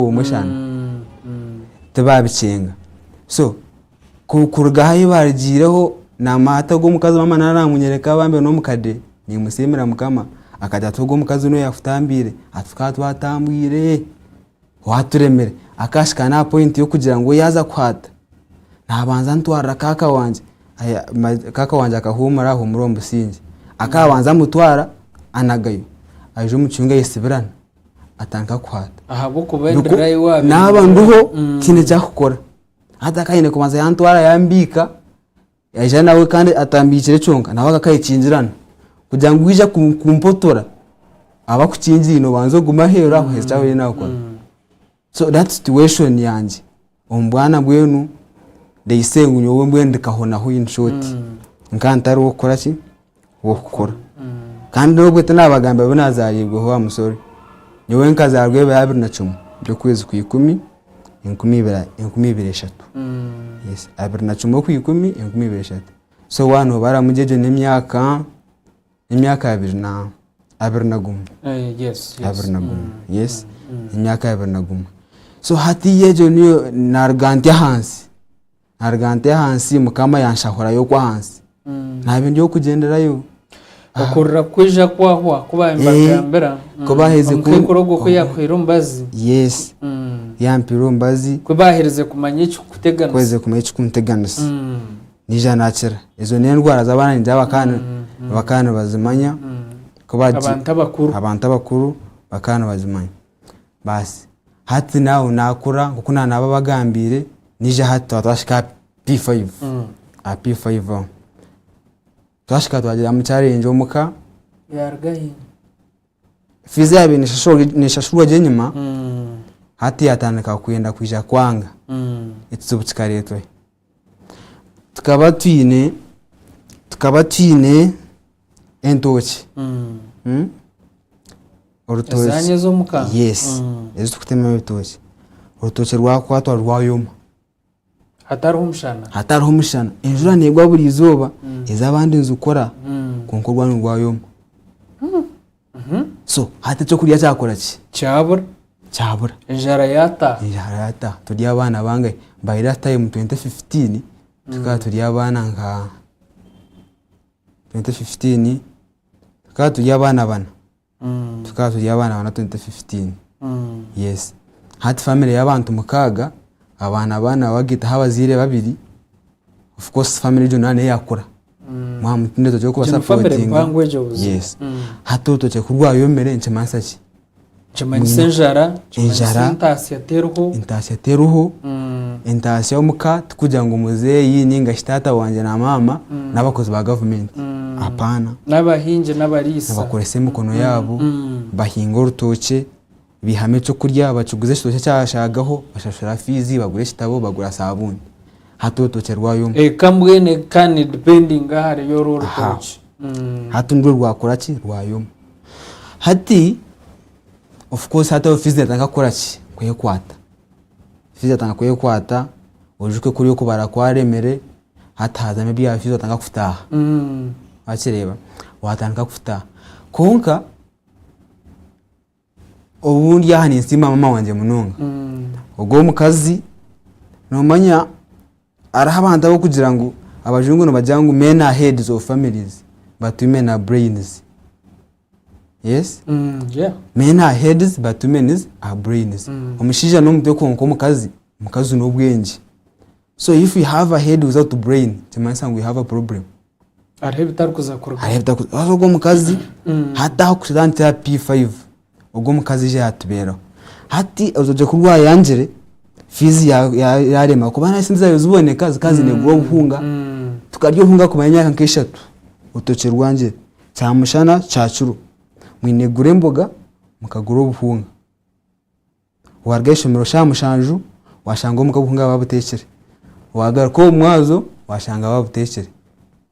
Omwe shana tibabikyenga so kuruga ahu barugiireho namanya ogu omukazi maama naaba namunyereka bambe n'omukade nimusiimira mukama akagira ati ogu omukazi niwe yakutambiire ati tukaba twatambwire waturemire akahika n'aha point y'okugira ngu we yaaza kuhaata nabanza antwarira kaaka wangye kaaka wangye akahuumura ahuumura omu busingye akabanza amutwara anagayo aija omu kiyungu ayesibirana. Atandika kuhaata. Ahabw'okuba endira ei waabaire Naaba ndiho tihaine eki akukora. Hati akaba aine kubanza yantwara yambiika, yaija nawe kandi atambiikire kyonka, nawe akayekingirana kugira ngu waija kumpotora, aba akukingiire noobanza ogume aheeru aho oheeze eki ariyo naakora. So that situation yangye omu bwana mbwenu they say ngu nyowe mbwenu ndi kahonaho in short. Nkaba ntari w'okukora ki? W'okukora. Kandi nobwe tinabagambira obu nazarirweho am sorry. Nyowe nkazarwa ebiro 21 by'okwezi kwa ikumi enkumi ibiri eshatu. Yes, 21 okwikumi 2003. So waaba nobaramu gye egyo n'emyaka 21. 21, yes, emyaka 21. So hatiiya egyo niyo naruga nti ahansi. Naruga nti ahansi mukama yanshahurayo okwo ahansi. Naaba ndi ow'okugyenderayo. Okurira kwija kwahwa ku baabaire nibagambira Ku baaherize ku- omukaikuru ogwo ku yaakuhaire omubazi. Yes. Yampiire omubazi. Ku baaherize kumanya ekirikukuteganisa. Ku baaherize kumanya ekirikunteganisa. Naija naakira. Ezo n'endwara z'abaana ningira bakaba nibazimanya. Abantu abakuru. Abantu abakuru bakaba nibazimanya. Baasi hati nawe nakura nkoku nanababagambiire naija hati twaba twahika aha P5 aha P5 aho. Twahika twagiramu challenge omuka. Yaruga hi? Fees yaabaire neshashurwa gye enyima hati yatandika kwenda kwija kwanga. Ekizibu kikareetwa hi? Tukaba twine tukaba twine entookye. Orutookye. Ezaanyu ez'omuka? Yes. Ezi turikutemamu ebitookye. Orutookye rwakwatwa rwayoma. Hatariho omushana? Hatariho omushana. Enjura neegwa buri izooba, ez'abandi nizikora, kwonka orwanyu rwayoma. So hati ekyokurya kyakora ki? Kyabura. Kyabura. Enjara yaataaha. Enjara yaataaha. Turi abaana bangahi? By that time 2015 tukaba turi abaana nka 2015 tukaba turi abaana bana. Tukaba turi abaana bana 2015. Yes. Hati family y'abantu mukaaga, abaana bana wagaitaho abazaire babiri, of course family egyo neeba neyakura. Mwaba mutiine orutookye Egyo ni family rw'okubasapotinga. mpango egyo buzima. Yes. Hati orutookye ku rwayomire nikimanyisa ki? Nikimanyisa enjara, nikimanyisa Enjara. entaasya teriho. Entaasya teriho, entaasya omuka tikugira ngu muzeeyi ninga shi taata wangye na maama n'abakozi ba gavumenti. Apaana. N'abahingi n'abariisa. Nibakoresa emikono yaabo, bahinga orutookye, baihamu ekyokurya, bakiguza ekitookye ekyashaagaho, bashashura fiizi, bagura ekitabo, bagura saabuuni. Hati orutookye rwayoma. Eka mbwenu eka nedipendinga ahari orwo orutookye. Hati nirwo rwakora ki? Rwayoma. Hati of course hati aho fiizi neetandika kukora ki? Kwekwata. Fiizi yatandika kwekwata, oijuke kuriya okubara kwaremire, hati haazamu ebya fiizi watandika kutaaha. Wakireeba? Watandika kutaaha. Kwonka obundi aha ninsiima maama wangye munonga. Ogwo omukazi noomanya hariho abantu abarikugira ngu abajungu nibagira ngu men are heads of families but women are brains. Yes? Men are heads but women are brains. Omushaija n'omutwe kwonka omukazi, omukazi n'obwengye. So if you have a head without brain, nikimanyisa ngu you have a problem. Hariho ebitarikuza kuruga. Hariho ebitakuza. Haza ogwo omukazi hati aho kutandikira aha P5 ogwo omukazi aija yatubeeraho. Hati orutookye ku rwayangire, fiizi yarema kuba na esente zaabaire ziboneka zikaba zinegura obuhunga, tukarya obuhunga kumara emyaka nk'eshatu orutookye rwangire. Kyamushana, kyakiro mwine kugura emboga mukagura obuhunga. Waruga aha ishomero shaaha mushanju washanga omuka obuhunga babuteekire. Wagaruka omu mwazo washanga babuteekire.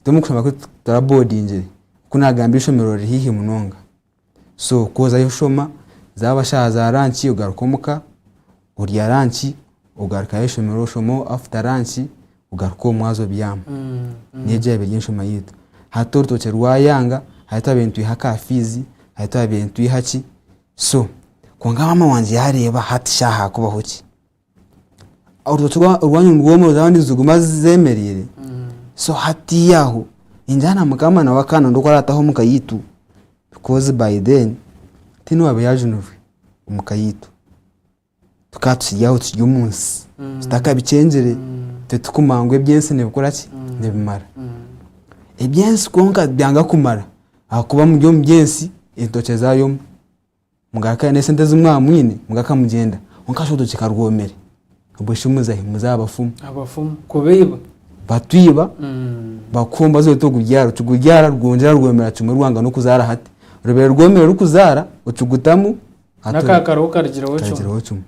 Itwe omu kushoma kwaitu turabodingire ku nagamba ishomero riri haihi munonga. So ku ozayo oshoma zaaba shaaha za ranki ogaruka omuka orya ranki ogarukayo aha ishomero oshoma after ranki ogaruka omu mwazo obyama. Niyo egyo yaabaire eri enshoma yaitu. Hati orutookye rwayanga hati twabaire nitwiha ka fiizi hati twabaire nitwiha ki so. Kwonka maama wangye yareeba hati shaaha hakubaho ki? Orutookye orwanyu nirwoma ruzaba niziguma zemereire. So hatiiya aho ningira na mukama nawe akaba nayenda oku arataho omuka yaitu because by then tihaine owaabaire yajunirwe omuka yaitu. Tukaba tukiri aho tukiri omu nsi tutakabikyengire titukumanya ngu eby'ensi nibikora ki nibimara. Eby'ensi kwonka byanga kumara ahakuba muri omu by'ensi entookye zaayoma. Mugaruka n'esente ezi mwaba mwine mugaruka mugyenda kwonka shi orutookye karwomire obwe shi muza hi? Muza aha bafumu. Abafumu kubaiba. Batwiba bakuha omubazi oreeta ogubyara okigubyara rwongyera rwomera kimwe rwanga n'okuzaara hati. Rubaire rwomire rurikuzaara okigutamu hati N'aka kariho karugireho kimwe. karugireho kimwe.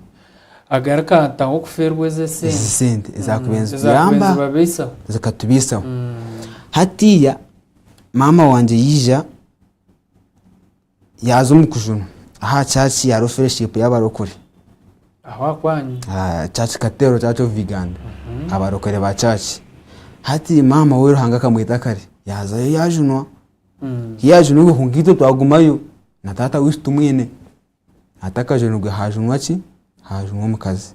Agaruka ataho okufeerwa ezi Ezi esente. sente ezakubaire Ezakubaire nizituyamba nizibabaisaho. zikatubaisaho. Hatiiya maama wangye yaija Yaaza omu kujunwa aha church ya Roho Fellowship y'abarokore. Aho akwanyu. Ah, church Katero Church of Uganda. Abarokore ba church. Hati maama we Ruhanga akamweta kare yaazayo yaajunwa. Ku yaajunirwe kwonka itwe twagumayo na taata waitu tumwine. Atakajunirwe haajunwa ki? Haajunwa omukazi.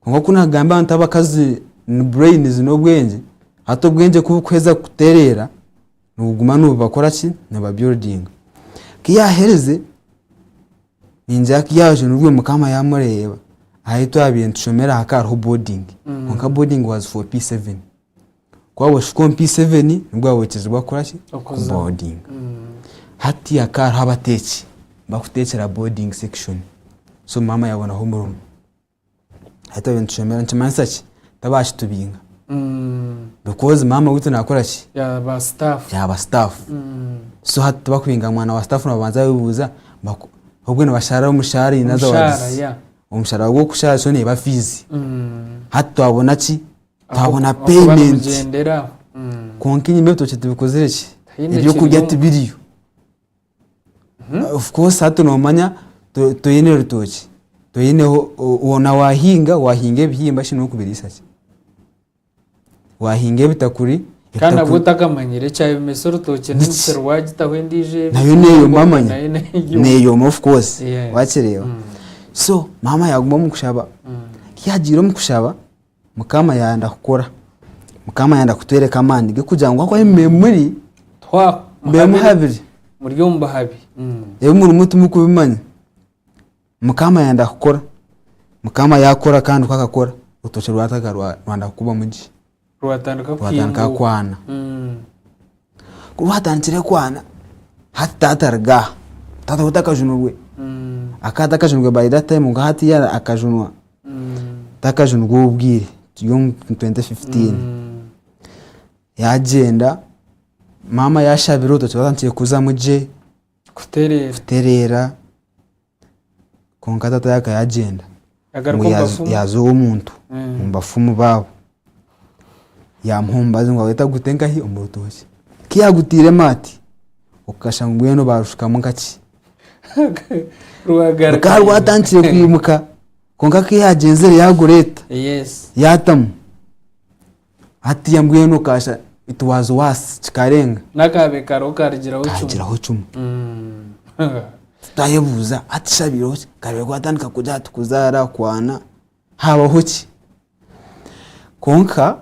Kwonka ku naagamba nti abakazi ni brains n'obwengye, hati obwengye ku burikuheza kutereera, nibuguma nibubakora ki? Nibuba buildinga. Ku yaaherize, ningira ku yaajunirwe Mukama yaamureeba, ahu twabaire nitushomera hakaba hariho boarding, kwonka boarding was for P7. Ku waaba oshika omu P7 nibwo waaba oikirizibwa kukora ki? Kuboardinga. Hati hakaba hariho abateeki bakuteekyera boarding section, so maama yaabonaho omurimo. Hati twaba nitushomera nikimanyisa ki? Tabakitubinga because maama waitu nakora ki? Yaba staff. Yaba staff. So hati tibakubinga mwana wa staff nibabanza bebuuza obwe nibashara omushahara in other words. Omushahara gw'okushara so neeba fees. Hati twabona ki? Twabona payment. Kwonka enyima ebitookye tibikozire ki? Ebyokurya tibiriyo. Of course hati nomanya toine rutookye, toineho na wahinga, wahinga ebihimba shi nokubiriisa ki? Wahinga ebitakuri. Kandi nabwo otakamanyire ekyayomesa orutookye n'omusiri wagitaho endiijo ebe. Nayo neyoma manya, neyoma of course wakireeba. So maama yaguma omu kushaba, ku yagiire omu kushaba Mukama yayenda kukora, Mukama yayenda kutwereka amaani ge kugira ngu ahakuba imwe muri mbe muhabire, muri omu buhabi, ebi murimu timurikubimanya. Mukama yayenda kukora, Mukama yakora kandi ku akakora orutookye rwatandika rwanda kukubamu gye, rwatandika kwana. Ku rwatandikire kwana, hati taata aruga aha, taata we takajunirwe, akaba atakajunirwe by that time kwonka hati akajunwa. Takajunirwe obu bwire turi omu 2015 yagyenda maama yashabira orutookye rwatandikire kuzamu gye Kutereera. kutereera kwonka taata yaagaruka yagyenda Yagaruka ngu omu yaaza bafumu. yaaza ow'omuntu omu bafumu baabo yamuha omubazi ngu agwete agute nkahi omu rutookye ku yaagutairemu ati okashusha ngu mbwenu barushukamu nka ki Rwagaruka. Rukaba rwatandikire kwimuka kwonka ku yaagyenzire yaagureeta Yes. yaatamu hatiiya mbwenu okaasha it was worse kikarenga N'akaabe kariho karugiraho kimwe. kaagiraho kimwe tutayebuuza hati shabaireho ki kabaire kwatandika kugira ati kuzaara kwana habaho ki kwonka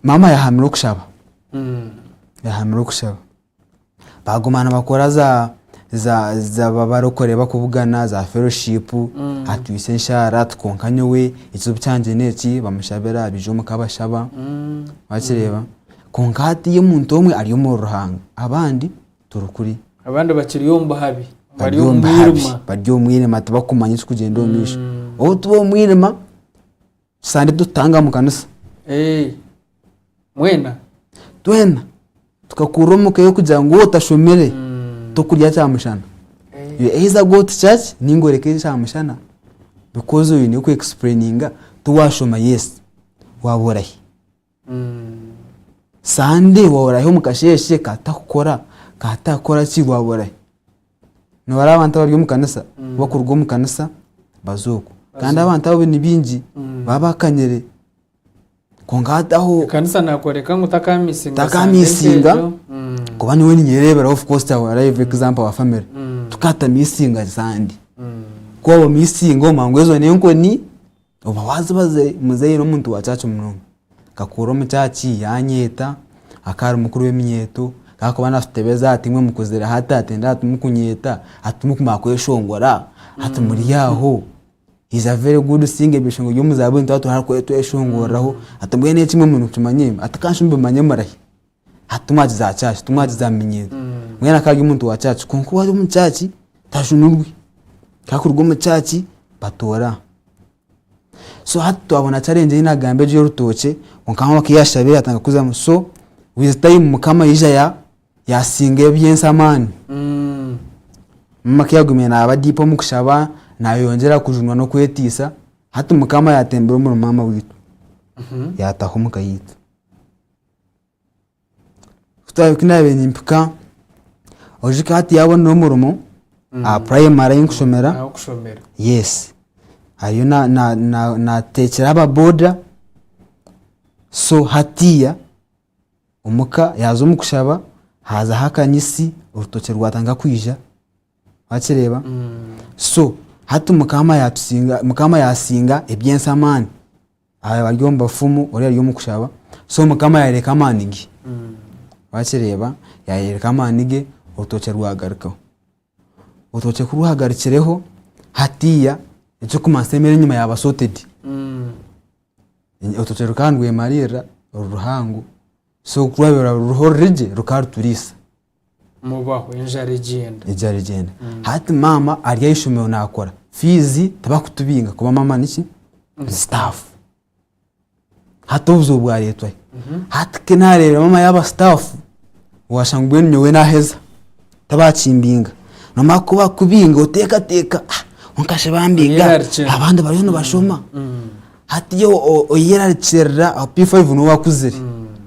maama yaahamire okushaba yaahamire okushaba Baguma nibakora za za za barokore bakubugana za fellowship atwise enshaara ati kwonka nyowe ekizibu kyangye n'eki bamushabira baija omuka bashaba wakireeba kwonka hatiiya omuntu omwe ari omuri Ruhanga abandi turi kuri Abandi bakiri omu buhabi bari omu buhabi bari omu mwirima tibakumanya ekirikugyenda omu maisho obu tuba omu mwirima Sande tutanga omu kanisa. Eh, mwena? Twena tukakurra omu ka ey'okugira ngu waaba otashomire tokurya kyamushana. You either go to church ninga oreke kyamushana because oine ku explaininga tiwashoma yes waaba orahi. Sande waaba orahi omu kasheeshe katakukora katakukora ki waaba orahi. Nobareba abantu abari omu kanisa bakuruga omu kanisa baza okwo kandi abantu abo ni baingi baba bakanyire kwonka hati aho Ekanisa nakworeka ngu takamisinga Takamisinga. Sunday nk'egyo. Kuba nyowe ninyerebera of course our live example our family tukatamisinga Sunday. Ku waaba omisinga omanya ngu ezo n'enkoni, oba waazibazire. Muzeeyi n'omuntu wa church munonga. Nkakurira omu church yanyeeta, akaba ari mukuru w'eminyeeto, akaba naatutebeza ati imwe mukuzire hati ati timukunyeeta, ati timukumanya kweshongora, ati muri aho. He is a very good singer ebyeshongoro by'omu zaaburi nituba turi tweshongoreraho, ati mbwenu eki imwe nimukimanya imwe? Ati kandi shi mubimanye murahi? Hati timwagiza aha church, timwagiza aha minyeeto. Mbwenu akaba ari omuntu wa church kwonka obu ari omu church tajunurwe. Ku arikuruga omu church batoora. So hati twabona challenge ei nagamba egyo ey'orutookye kwonka maama ku yashabire yatandika kuzamu so with time mukama yaija yasinga eby'ensi amaani. Maama ku yagumire naaba deep omu kushaba nayeyongyera kujunwa n'okwetiisa hati mukama yatembera omuri maama waitu yataaha omuka yaitu. Ku naabaire nimpika, oijuke hati yaabona omurimo aha purayimare ahu ndikushomera, Ah'okushomera. yes, ariyo naateekyera aba boda, so hatiiya omuka yaaza omu kushaba haazaho akanyitsi orutookye rwatandika kwija. Wakireeba? So hati mukama yatusinga mukama yasinga ebyensi amaani. Aba bari omu bafumu, ori ari omu kushaba. So mukama yayereka amaani ge. Wakireeba? Yayereka amaani ge, orutookye rwagarukaho. Orutookye ku rwagarukireho, hatiiya ekirikumanyisa emere enyima yaaba sorted. Orutookye rukaba nirwemariirira ruri ruhango. So ku rwabaire ruriho ruri gye, rukaba ruturiisa. Mubaho enjara egyenda. Enjara egyenda. Hati maama ari aha ishomero naakora, fiizi tibakutubinga kuba maama niki? Ni sitaafu. Hati obuzibu bwareetwa hi? Hati ku naareeba maama yaaba sitaafu, waashanga mbwenu nyowe naaheza, tibakimbinga. Noomanya ku bakubinga oteekateeka, kwonka shi bambinga Oyerarikirira. abandi bariyo nibashoma. Hati iwe oyerarikirira aho P5 noba akuzire,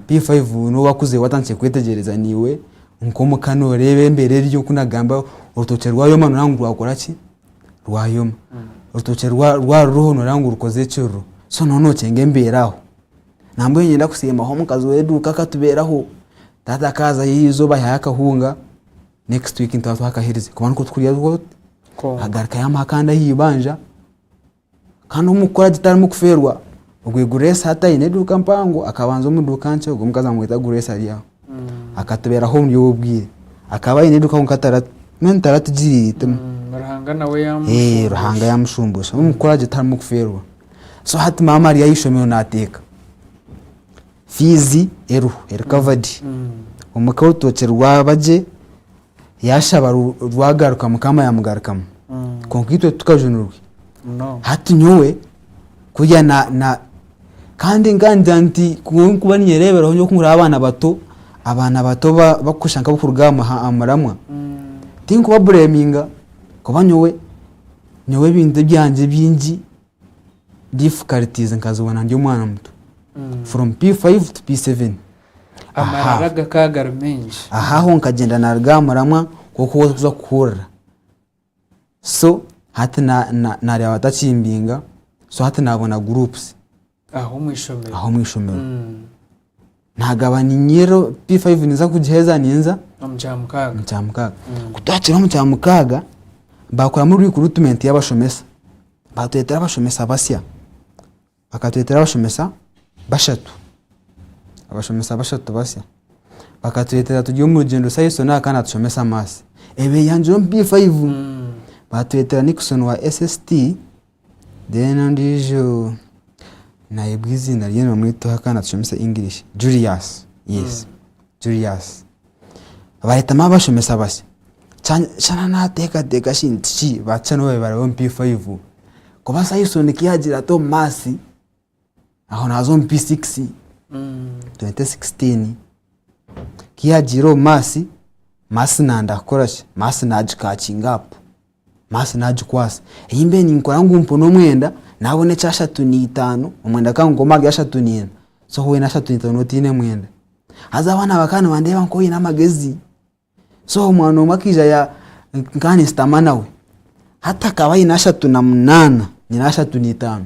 P5 noba akuzire watandikire kwetegyereza naiwe nk'omuka noreeba embeera eriyo oku nagamba orutookye rwayoma noreba ngu rwakora ki? Rwayoma. Orutookye rwaba ruriho noreba ngu rukozire ekiriro, so noba nokyenga embeera aho. Nambwenu niinyenda kusiimaho omukazi w'eduuka akatubeeraho, taata akaazayo eizooba aihayo akahunga, next week nituba twakaherize kuba nikwo turikurya agaruka yaamuha akandi ah'eibanja. Kandi omu kukora gye tarimu kufeerwa, ogwe Grace hati aine eduuka mpango, akabanza omu duuka nkye, ogwo omukazi bamweta Grace ari aho. Akatubeeraho omuri obwo bwire. Akaba aine eduuka kwonka mbwenu taratugiriire eitima. Ruhanga nawe yaamushumbusha. Ruhanga yaamushumbusha. Omu kukora gye tarimu kufeerwa. So hati maama ari aha ishomero naateeka. Fiizi eriho, eri covered. Omuka orutookye rwaba gye, Yaashaba rwagaruka Mukama yaamugarukamu. Kwonka itwe tukajunirwe. Hati nyowe kurya na na kandi nkangira nti ku nkuba ninyereeberaho nyowe ku nkureeba abaana bato, abaana bato bakushusha nk'abarikuruga aha muramwa, tinkubabureeminga kuba nyowe nyowe ebintu ebyangye bingi difficulties nkazibona ndi omwana muto from P5 to P7. Amarara gakaba gari maingi. Aha aho nkagyenda naruga aha muramwa nk'oku orikuza kuhurira. So hati nareeba batakimbinga, so hati nabona groups. Aho omu ishomero. Aho omu ishomero. Nagaba niinyerera P5 ninza kugiheza ninza. Omu kyamukaaga. Omu kyamukaaga. Ku twakira omu kyamukaaga, bakoramu recruitment y'abashomesa. Batwetera abashomesa basya. Bakatwetera abashomesa bashatu, abashomesa bashatu basya. Bakatwetera turi omu rugyendo Sayson akaba natushomesa maths. Ebeyangire omu P5. Batwetera Nixon wa SST, then ondiijo nayebwa eiziina rye nibamweta oha akaba natushomesa English, Julius, yes, Julius. Bareetamu abashomesa basya. Kyana nateekateeka shi nti ki baakisha nibo baabaire bari omu P5. Kuba Sayson ku yaagira ati omu maths, aho naaza omu P6, 2016, ku yaagiire omu maths, maths nanda kukora ki, maths naagikakinga apu, maths naagikwasa. Ei mbaire ninkora ngu mpone omwenda, naabona ekyashatu naitaano, omwenda gukaba nigukoma ahari ashatu naina, so waaba oine ashatu naitaano nooba otiine mwenda. Haza abaana bakaba nibandeeba nk'oine amagezi. So omwana omwe akaija ya nkaba ninsitama nawe, hati akaba aine 38 nyine 35,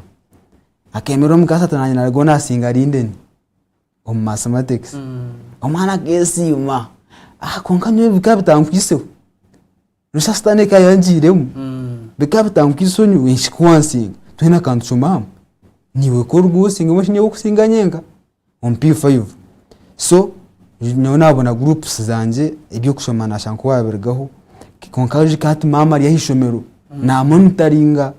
akemerera omu ka 3 nanye narugaho nasinga Linden omu mathematics. Omwana akesiima, kwonka nyowe bikaba bitankwiseho, noshusha sitaane ekaba yangiiremu. Bikaba bitankwitsa onyu ensi ku wansinga twena ka nitushoma hamwe niiwe ku orikuba osinga mbwenu shi nyowe okusinga nyenka omu P5 so nyowe nabona groups zangye eby'okushoma nashanga ku wabirugaho kwonka oijuke hati maama ari ah'eishomero namonitaringa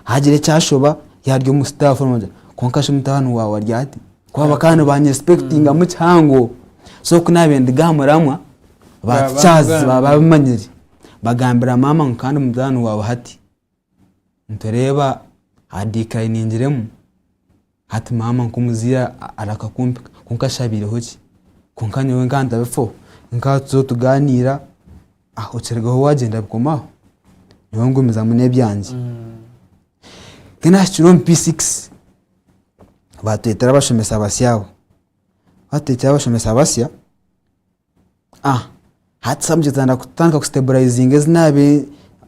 hagira ekyashoba yaarya omu staff room kwonka shi mutaani waawe ari ati kuba bakaba nibanyesipekitingamu kihango so ku naabaire ndiga aha muramwa ba teachers baba babimanyire bagambira maama ngu kandi mutaani waawe hati nitureeba adikainingiremu hati maama nk'omuzaire arakakumpika kwonka shi habaireho ki kwonka nyowe nkaba ntabifaho nkaba tuza tugaaniira aho okirugaho wagyenda bikoma aho nyowe ngumizamu n'ebyangye. Ku naahikire omu P6 baatwetera abashomesa basya abo, baatwetera abashomesa basya, hati subject zitandika kutandika kusiteburayizinga ezi naabiire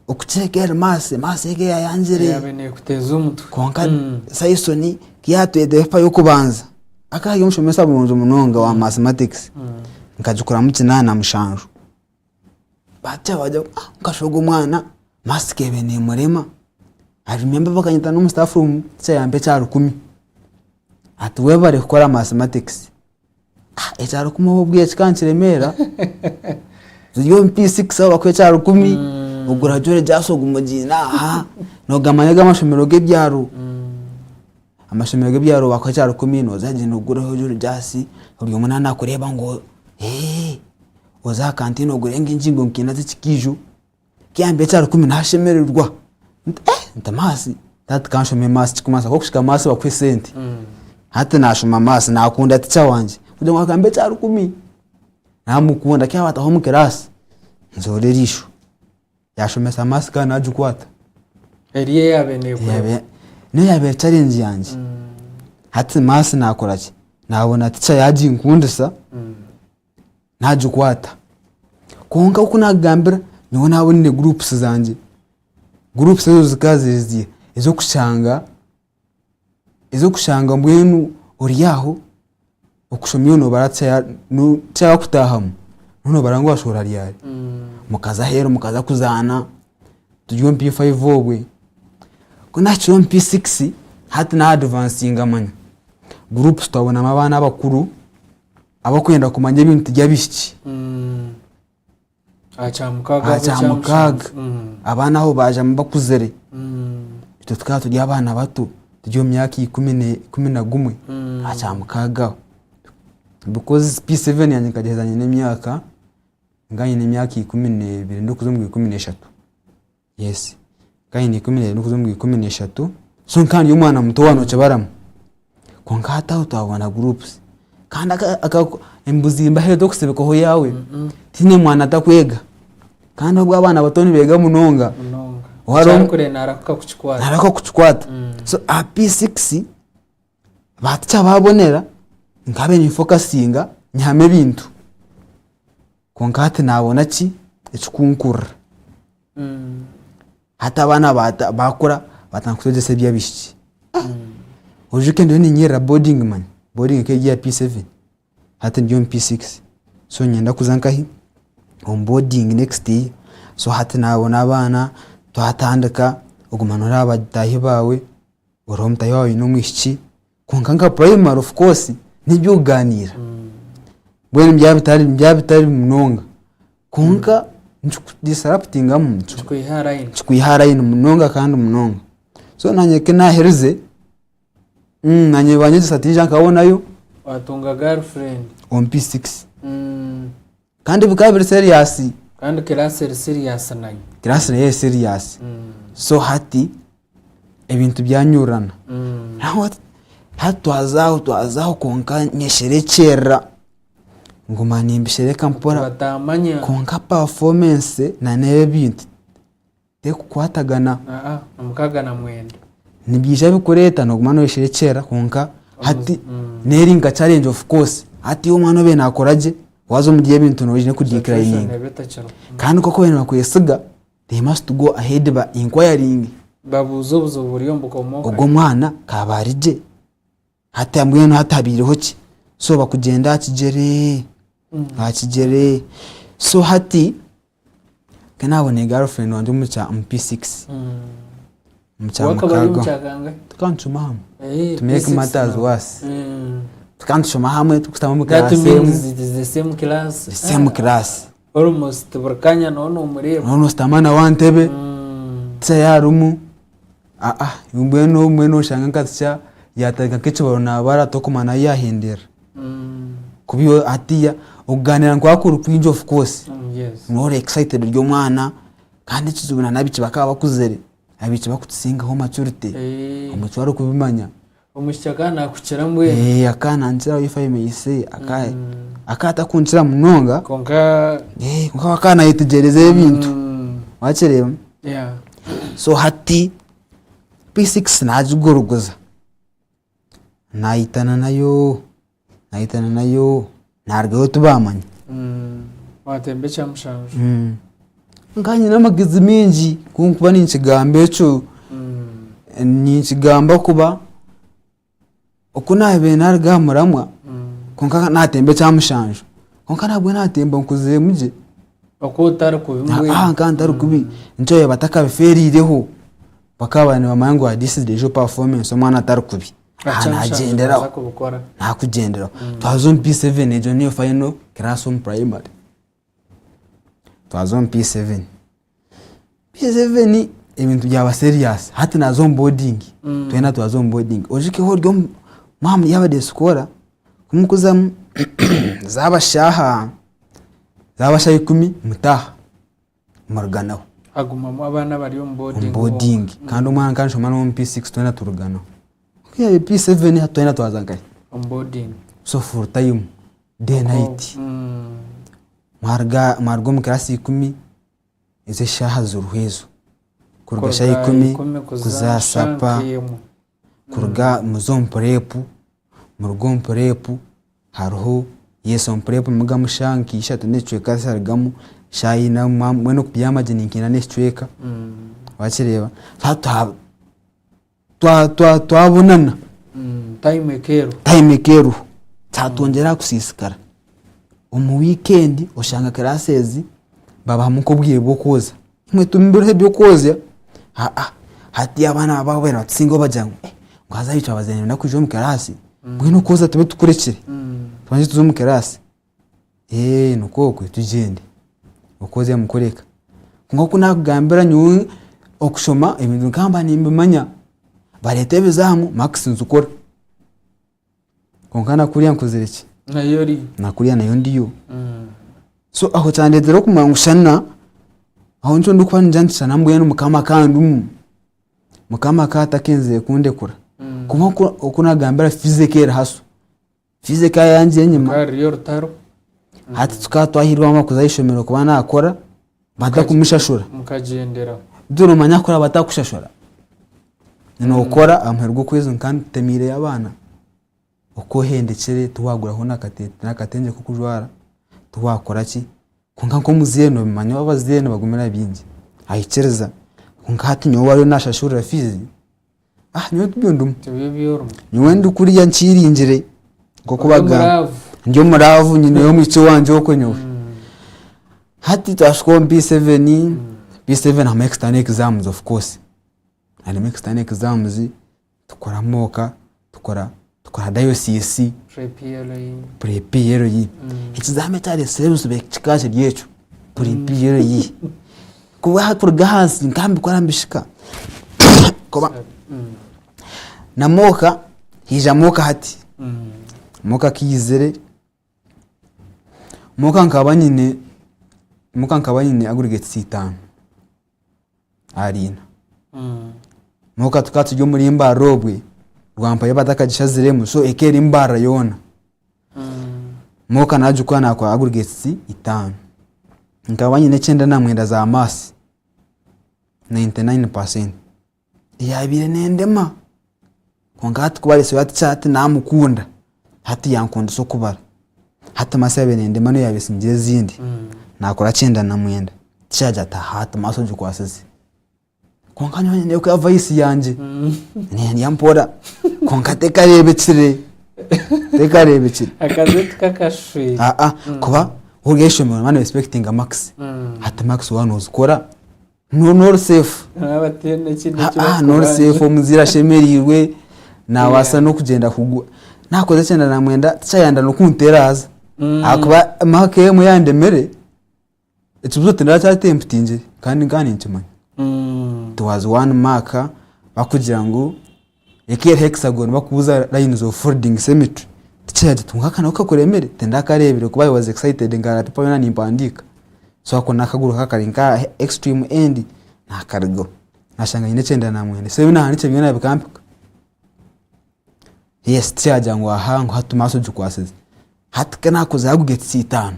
okukira eri maths, maths egi eyayangire. Yaabaire neekuteeza omutwe. Kwonka Sayisoni ku yaatwetera epipa y'okubanza, akaba ari omushomesa murungi munonga wa mathematics, nkagikuramu kinaana mushanju. Batyo bagira ngu ah kasha ogu omwana mask ebaire nemurema. I remember bakanyeta n'omu staff room teacher yampa ekyarukumi ati webare kukora mathematics. Ah ekyarukumi obu obwire kikaba nikiremeera, ziri omu P6 aho bakuha ekyarukumi ogura jolly oguma ogiine aha, nogamanya ago amashomero g'ebyaro. Amashomero g'ebyaro bakuha ekyarukumi noza gyenda ogureho jolly buri omwe naaba nakureeba ngu eeh. Oze aha kantiini ogure nk'enkyingo nka ina z'ekikiijo, ku yampa ekyarukumi nashemererwa nti eh nti maths hati kanshome maths kirikumanyisa ku orikuhika maths bakuha esente. Hati nashoma maths nakunda teacher wangye kugira ngu akampa ekyarukumi namukunda ku yaaba omu class nzoora eriisho yashomesa maths kandi nagikwata. Eriyo eyaabaire neekurema. Niyo yaabaire challenge yangye. Hati maths nakoraki nabona teacher yaginkundisa. Nagikwata. Kwonka oku nakugambira nyowe naaba nyine groups zangye, groups ezo zikaba ziri ziiha? Ez'okushanga, ez'okushanga mbwenu ori aho okushoma iwe nobara tikyakutahamu noba nobara ngu washohora ryari. Mukaza aheeru mukaza kuzaana turi omu P5 obwe. Ku nahikire omu P6 hati na advancinga manya, groups twabonamu abaana abakuru. Abarikwenda kumanya ebintu by'abaishiki. Aha kyamukaaga Aha kyamukaaga. Abaana abo baajamu bakuzire. Itwe tukaba turi abaana bato turi omu myaka ikumi na gumwe aha kyamukaaga aho. Because P7 yangye nkagiheza nyine emyaka, nkaba nyine emyaka 12 ndikuza omu 13. Yes, nkaba nyine 12 ndikuza omu 13, so nkaba ndi omwana muto waaba nokibaramu. Kwonka hati aho twabona groups kandi embuzimba ahu eri tokusibikaho yaawe, tihaine mwana atakwega kandi obwo abaana bato nibeega munonga. Munonga. Ekyarikureeba narahuka kukikwata. Narahuka kukikwata. So aha P6 ba teacher babonera nkabe ninfokasinga nyihamu ebintu. Kwonka hati naabona ki ekikunkurira. Hati abaana baakura baatandika kutwegyesa eby'abaishiki. Oijuke ndiyo niinyerera boarding manya, boarding ekaba eri eya P7 hati ndi omu P6 so niinyenda kuza nkahi omu boarding next year. So hati naabona abaana twatandika oguma nooreeba bataahi baawe, oreeba mutaahi waawe aine omwishiki. Kwonka nka primary of course n'eby'okugaaniira mbwenu byaba bitari byaba bitari munonga kwonka nikikudisiraputingamu Kikwiha aha line. kikwiha aha line munonga kandi munonga. So naanye ku naaherize naanye banyegyesa tinja nkabonayo Watunga girlfriend. omu P6 kandi bikaba biri serious. Kandi class eri serious nayo. Class nayo eri serious. So hati ebintu byanyurana. Hati twaza aho twaza aho kwonka nyesherekyerera nguma nimbishereka mpora Batamanya. kwonka performance na n'ebintu terikukwatagana. 69. Nibiija bikureeta nooguma nooyesherekyerera kwonka hati n'eri nka challenge of course. Hati omwana obaire naakora gye waaza omuri ebintu noija kudeclininga. Eba etakiriho. Kandi nk'oku babaire nibakwesiga they must go ahead ba inquiring. Babuuze obuzibu buri omu bukomooka. Ogwo omwana kaaba ari gye hati mbwenu hati habaireho ki? So bakugyenda aha kigyere, aha kigyere. So hati. Nke nabona girlfriend wangye omu kya omu P6 omu kya We akaba ari omu mukaaga. kya kangahe? Tukaba nitushoma hamwe. Eh, To make P6 matters now. worse. Tukaba nitushoma hamwe turikushutama omu That class emwe. means it is the same class. The same class. Almost buri kanya nooba nomureeba. Nooba noshutama nawe aha ntebe, teacher yaaba arimu, aa mbwenu obumwe noshanga nka teacher yatandika nk'ekibaro nabara tokumanya ahu yahendera. Kuba iwe hatiiya okuganira nikwo kuri kwingi of course. Nooba ori excited ori omwana kandi ekizibu na n'abaishiki bakaba bakuzire, abaishiki bakutusingaho maturity, omwishiki waaba arikubimanya. Omwishiki akaba nakukira mbwenu. Akaba nankiraho if I may say, akaba atakunkira munonga Kwonka kwonka akaba nayetegyereza ebintu, wakireeba? So hati P6 nagigorogoza, nayitana nayo, nayitana nayo, narugayo tibamanya. Watemba ekya mushanju. Nkaba nyine amagezi maingi ku nkuba ninkigamba ekyo, ninkigamba kuba oku naabaire naaruga aha muramwa kwonka naatemba ekya mushanju kwonka nabwo naatemba nkuziremu gye. Oku otari kubi mbwenu. Aa nkaba ntari kubi nikyo baaba batakabifeeriireho bakaba nibamanya ngu this is the real performance omwana atari kubi. Aha naagyenderaho naakugyenderaho. Twaza omu P7 egyo niyo final class omu primary. Twaza omu P7, P7 ebintu byaba serious hati naaza omu boarding twena twaza omu boarding oijuke waaba ori omu mwaba muri aba day scholar ku murikuzamu zaaba shaaha zaaba shaaha ikumi mutaaha muruganaho. Hagumamu abaana abari omu boarding Omu boarding kandi omwana nka nshoma nawe omu P6 twena turuganaho. Ku yaabaire P7 hati twena twaza nkahi? Omu boarding. So full time. Day night. Mwaruga mwaruga omu class ikumi ezo eshaaha ziriho ezo. Kuruga shaaha ikumi kuza sapa, kuruga muze omu prep, muruge omu prep hariho yes omu prep nimurugamu shaaha nka ishatu n'ekicweka zarugamu, shaaha ina mbwenu okubyama gye ni nka ina n'ekicweka, wakireeba? Twabonana Time ekeeruho. Time ekeeruho kyatwongyera aha kusiisikara. Omu wiikendi oshanga classes babahamu nk'obwire bw'okwoza. Imwe tibiriho eby'okwozya, aa hati abaana baba nibatusingaho bagira ngu ngu haza itwe abazaire nibenda kwija omu class, mbwenu okwoza tube tukurekire tubanze tuze omu class. Eeh nikwo okwe tugyende okwozya mukureka. Kwonka oku nakugambira nyowe okushoma ebintu nkaba nimbimanya, bareeta ebizaamu marks nzikora. Kwonka na kuriya nkozire ki? Nayo oriyo. Na kuriya nayo ndiyo. So aho kyandeetera okumanya ngu shana aho nikyo ndikuba ningira nti shana mbwenu mukama akandimu. Mukama akaba atakenzire kundekura. Kwonka oku nagambira fees ekaba eri haso. Fiizi ekaba yangire enyima. Rukaba ruri orutaro. Hati tukaba twahirwamu kuza aha ishomero kuba nakora batakumishashura. Mukagyenderaho. Beitu nomanya kukora batakushashura? Nokora aha muheru gw'okwezi nka ntemiireyo abaana, oku ohendekire tiwaguraho n'akatengye k'okujwara, tiwakora ki, kwonka nk'omuzaire nobimanya waaba abazaire nibagumira bingi, aikiriza kwonka hati nyowe ou ariyo nashashurira fiizi, Ah, nyowe tibyo ndimu. Tibyo ebi orimu. Nyowe ndi kuriya nkiringire nk'oku Ori bagamba. omuraavu. Ndi omuraavu nyineyo omwishiki wangye okwe nyowe. Hati twahika omu P7, P7 harimu external exams of course. Harimu external exams, tukora mock, tukora tukora diocese, Pre-PLE. pre-PLE. Ekizamu ekyaresire ebizibu kikaba kiri ekyo, pre-PLE. Kuba kuruga ahansi nkambikora mbishika. Kuba na mock, haija mock hati. Mock ku eizire, mock nkaba nyine, mock nkaba nyine aggregates itaano ahari ina. Mock tukaba turi omuri Mbarara obwe, rwampayo batakagishaziremu so ekaba eri Mbarara yoona. Mock nagikora nakora aggregates itaano. Nkaba nyine 94 za maths, 99%, eyabaire nendema kwonka hati ku baretsireho hati hati namukunda, hati yankundisa okubara. Hati maths eyabaire nendema niyo yabaire esingire ezindi, nakora 99, ticha yagira ati hati maths ogikwasize. Kwonka nyowe nyineyo ka voice yangye nendya mpora kwonka tekareebekire tekareebekire Akaze tikakashwire. aa kuba. Oruga ishomero nibaba niba-expectinga marks. Hati marks waaba noozikora, noori safe. Baba bataine ekindi eki Ah, noori barikubanja. safe omuzaire ashemereirwe, naabaasa n'okugyenda kugura. Naakoze 94 tikyayenda n'okunteera haza. Ahakuba mark emwe yandemire, ekibuuzo tindakyatemputingire kandi nkaba ninkimanya. It was one mark bakugira ngu eka eri hexagon bakubuuza lines of folding symmetry tikiragira oti aka nako kakuremire tindakareebire kuba I was excited nkareeba paper yoona nimpandiika so ako nakaguru kakari nka extreme end nakarugaho nashanga nyine 99 so ebi nahandiikire byona bikampika. Yes tikiragira ngu aha ngu hati maths ogikwasize hati ku nakozire aggregates itaano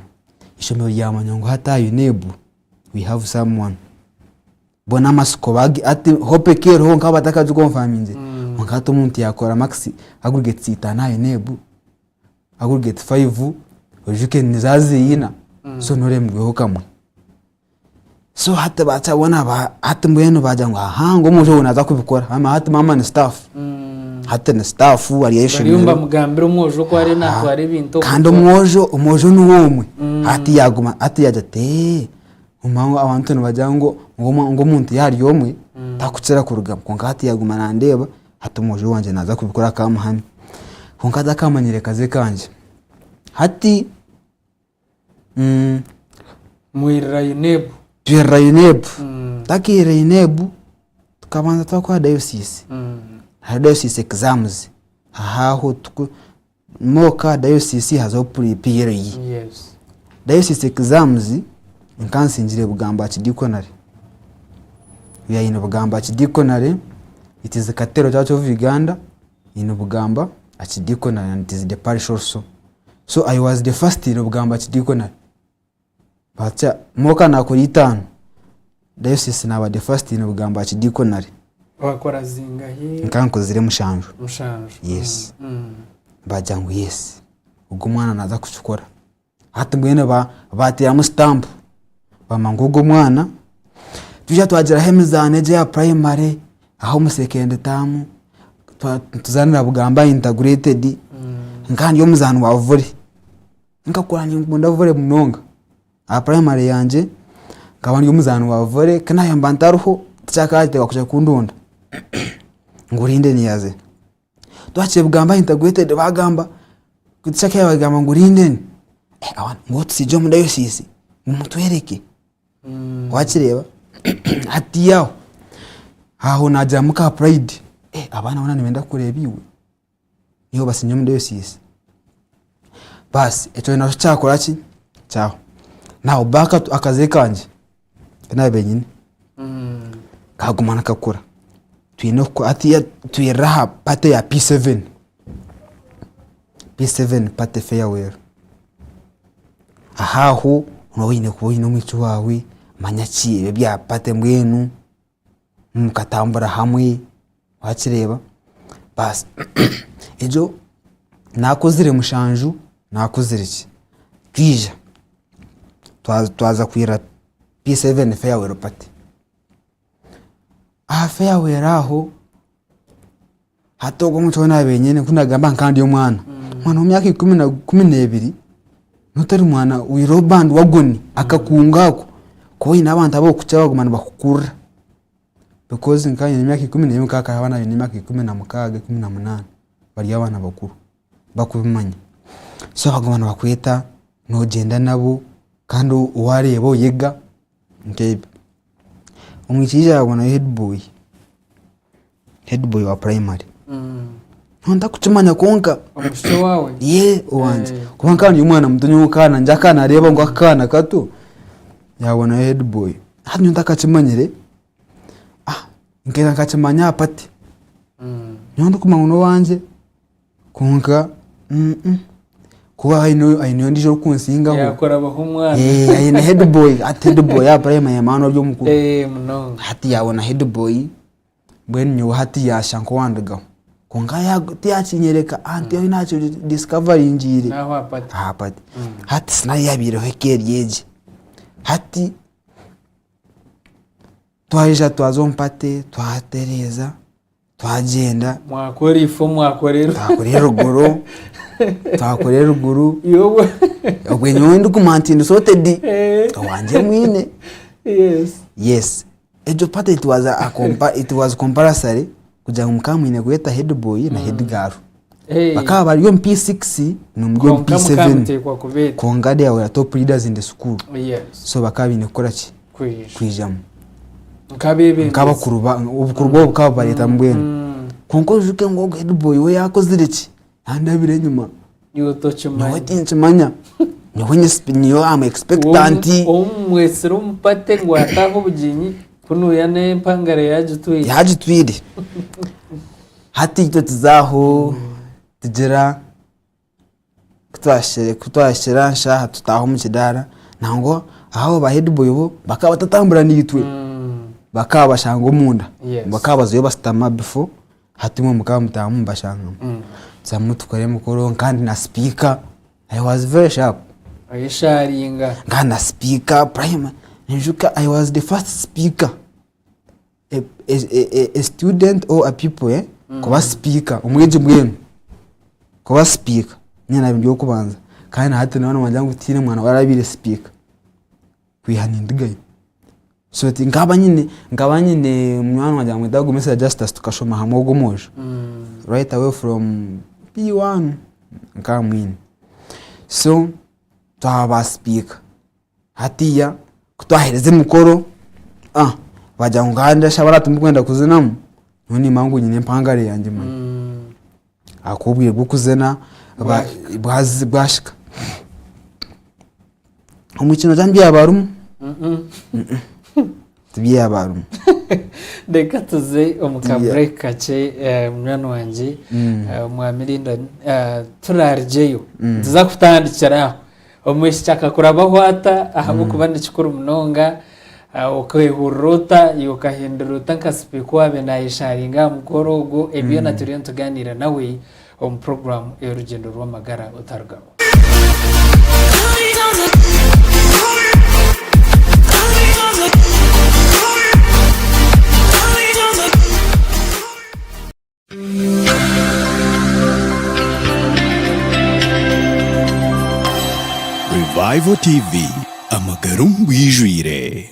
ishomero ryamanya ngu hati aha UNEB we have someone. Bo n'amatsiko bagi hati hope ekaba eriho kwonka batakagikonfamingire kwonka hati omuntu yaakora marks aggregates itaano aha UNEB, aggregate five oijuke niza ziri ina so nooremibweho kamwe. So hati bakyabona ba hati mbwenu baagira ngu aha ngu omwojo ogu naaza kubikora hama hati maama ni staff hati ni staff ari Bariyo ah'eishomero. nibamugambira omwojo ku ariyo naatwara ebintu Kandi omwojo omwojo niwe omwe hati yaaguma hati yaagira ati eeh Omanye abantu nibagira ngu ngu omuntu yaaba ari omwe takukira kurugamu kwonka hati yaguma nandeeba hati omwojo wangye naaza kubikora akamuhamya kwonka takamanyire kaze kangye. Hati Mwirira UNEB. Twirira UNEB, tutakiirira UNEB tukabanza twakora dayosiisi, hariho dayosiisi exams aho Mooka dayosiisi hazaho PLE. Dayosiisi exams nka nsingire Bugamba Archdeaconry. We are in Bugamba Archdeaconry, it is Cathedral Church of Uganda in Bugamba Archdeaconry and it is the parish also. So I was the first in Bugamba Archdeaconry. Batya Mooka nakora itaano, dayosiisi naba the first in Bugamba Archdeaconry. Wakora zingahi? Nka nkozire mushanju. Mushanju. Yes. Bagira ngu yes, ogu omwana naaza kukikora. Hati mbwenu bateeramu sitampu, bamanya ngu ogu omwana, twija twagiraho emizaano egi eya purayimare, aho omu sekendi taamu, nituzaanira Bugamba Integrated, nka ndi omuzaani wa vore. Nkakura ninkunda vore munonga. Aha primary yangye nkaba ndi omuzaani wa volley ku naayamba ntariho tikyakaateebwa kwija kundonda ngu Linden yaaza. Twahikire Bugamba Integrated baagamba teacher ku yaabagamba ngu Linden ngu otusiigye omu dayosiisi ngu mutwereke wakireeba hati aho, aho naagiramu ka pride abaana boona nibenda kukureeba iwe. Niiwe obasiimye omu dayosiisi. Baasi ekyo nakyo kyakora ki? Kyahwa. Now back to akaze kangye aku naabaire nyine, kaguma nikakura. Twine hatiiya twirire aha party ya P7, P7 party farewell. Aho aho nooba oine kuba oine omwishiki waawe, manya ki ebi ebya party mbwenu. mukatambura hamwe wakireeba baasi egyo nakozire mushanju nakozire ki twija twaza kwirira P7 farewell party aha farewell aho hati ogwo omuntu ou naabaire nyine ku naagamba nka ndi omwana, omwana w'emyaka 12 n'otari mwana oine bandwagoni akakungu ako kuba oine abantu abarikukukira baguma nibakukurura because nka nyine emyaka 11 nkaba hariho abaana baine emyaka 16, 18 bari abaana bakuru bakubimanya so baguma nibakweta noogyenda nabo kandi waareeba oyega nk'ebyo. Omwishiki yaabonayo headboy. Headboy wa primary nyowe ntakukimanya kwonka Omwishiki owaawe? Yee owangye Eh. kuba nkaba ndi omwana muto nyowe nkaana ngi akaana nareeba ngu akaana kato yabonayo headboy hati nyowe ntakakimanyire ah nkaija nkakimanya aha party nyowe ndikumanya ngu n'owangye Kwonka kuba haine ondiijo orikunsingaho Yaakurabaho omwana. Eh, aine headboy hati headboy aha primary maana ori omukuru Eh, munonga. hati yaabona headboy mbwenu nyowe hati yaashusha nk'owandugaho kwonka ya- tiyakinyereka anti ahu naakidiscoveringiire N'aho aha party. aha party hati scenario yaabaireho eka eri egi hati twaija twaza omu party twatereeza Twagyenda. Mwakora ifo mwakorera. Twakora eruguru. Twakora eruguru. Yowe. Obwe nyowe ndikumanya nti ndi sorted. Eh. Owangye mwine. Yes. Yes. Egyo party it was a compa it was compulsory kugira ngu mukaba mwine kweta head boy na head girl. Hey. Bakaba bari omu P6 n'omuri omu Kwonka P7. mukaba muteekwa kubeeta. Kwonka they were top leaders in the school. Yes. So bakaba baine kukora ki? Kwija. Kwijamu. Nk'abeebembezi. Nk'abakuru ba obukuru bwabo bukaba bubareeta mbwenu. Kwonka oijuke ngu ogu head boy we yaakozire ki? Yandabire enyima. Iwe Nyowe tokimanya. tinkimanya. Nyowe nyesipi nyowe am expectant. Ou mumwetsire omu party ngu ataahe obugyenyi kunuya n'empangare yaagitwire. Yaagitwire. Hati itwe tuza aho tugira ku twahikire nshaha tutaaha omu kidaara nangwa abo ba head boy bo bakaba batatambura naitwe bakaba bashanga omunda bakaba bazayo bashutama before hati imwe mukaba mutaahamu mubashangamu tuzamu tukora emikoro kandi na sipiika I was very sharp. Oyesharinga. Nkaba na sipiika prime ninjuka I was the first speaker. a, a, a, a student or a pupil eh, kuba speaker omwegi mbwenu kuba speaker nyine nabyo ndyokubanza kandi na hati nabona wagira ngu tihaine mwana warabaire speaker kwiha nindigayo so ti nkaba nyine nkaba nyine munywani wangye bamweta Gumisa Justus tukashoma hamwe ogwo omwojo right away from P1 nkaba mwine so twaba ba speaker Hatiiya ku twaheereza emikoro, ah baagira ngu kandi ashaba araba turikwenda kuzinamu, nyowe nimba ngu nyine empangare yangye manya. Ahakuba obwire bw'okuzina bwahika. Omwikino ryangye ryaba harimu? Tibyaba harimu. Reka tuze omu ka break kakye eh, munywani wangye eh, Mwami Lyndon eh, turarugyeyo nituza kutandikira aho omwishiki akakurabaho ata ahabw'okuba ni kikuru munonga ah, okehurira ota iwe okahindura ota nka sipiika owaabaire nayesharinga aha mukoro ogwo ebyo byona turiyo nitugaaniira nawe omu puroguraamu ey'orugyendo rw'amagara otarugaho. Revival TV, amagara omu bwijwire.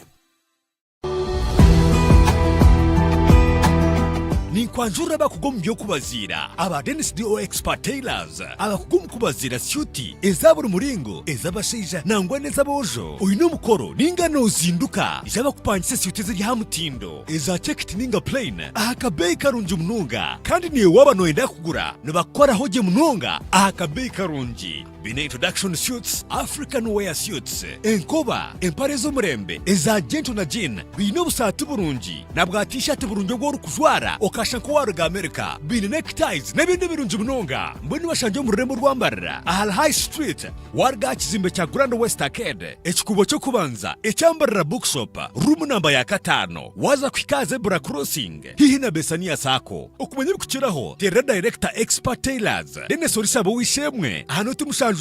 Ninkwanjurira abakugu omu by'okubaziira aba Dennis DO Expert Tailors, abakugu omu kubaziira syuti eza buri muringo, ez'abashaija nangwa n'ez'aboojo. Oine omukoro ninga noozinduka, ija bakupangise syuti eziri aha mutindo, eza checked ninga plain aha kabeeyi karungi munonga. Kandi naiwe waaba nooyenda kugura, nibakukoraho gye munonga aha kabeeyi karungi. Baine introduction suits, African wear suits, enkoba, empare ez'omurembe, eza gentle na jean. Baine obusaati burungi na bwa t-shirt burungi obu orikujwara okashusha nk'owaruga America. Baine neck ties n'ebindi birungi munonga. Mbwenu bashangye omu rurembo rwa Mbarara ahari High Street waruga aha kizimbe kya Grand West Arcade, ekikuubo ky'okubanza ekya Mbarara Bookshop, room namba ya kataano. Waaza kuhika aha Zebra Crossing haihi na Besania Sacco. Okumanya ebirikukiraho teerera Dayirekita Expert Tailors, Denis Orisaba ow'eishe-emwe aha nooti 756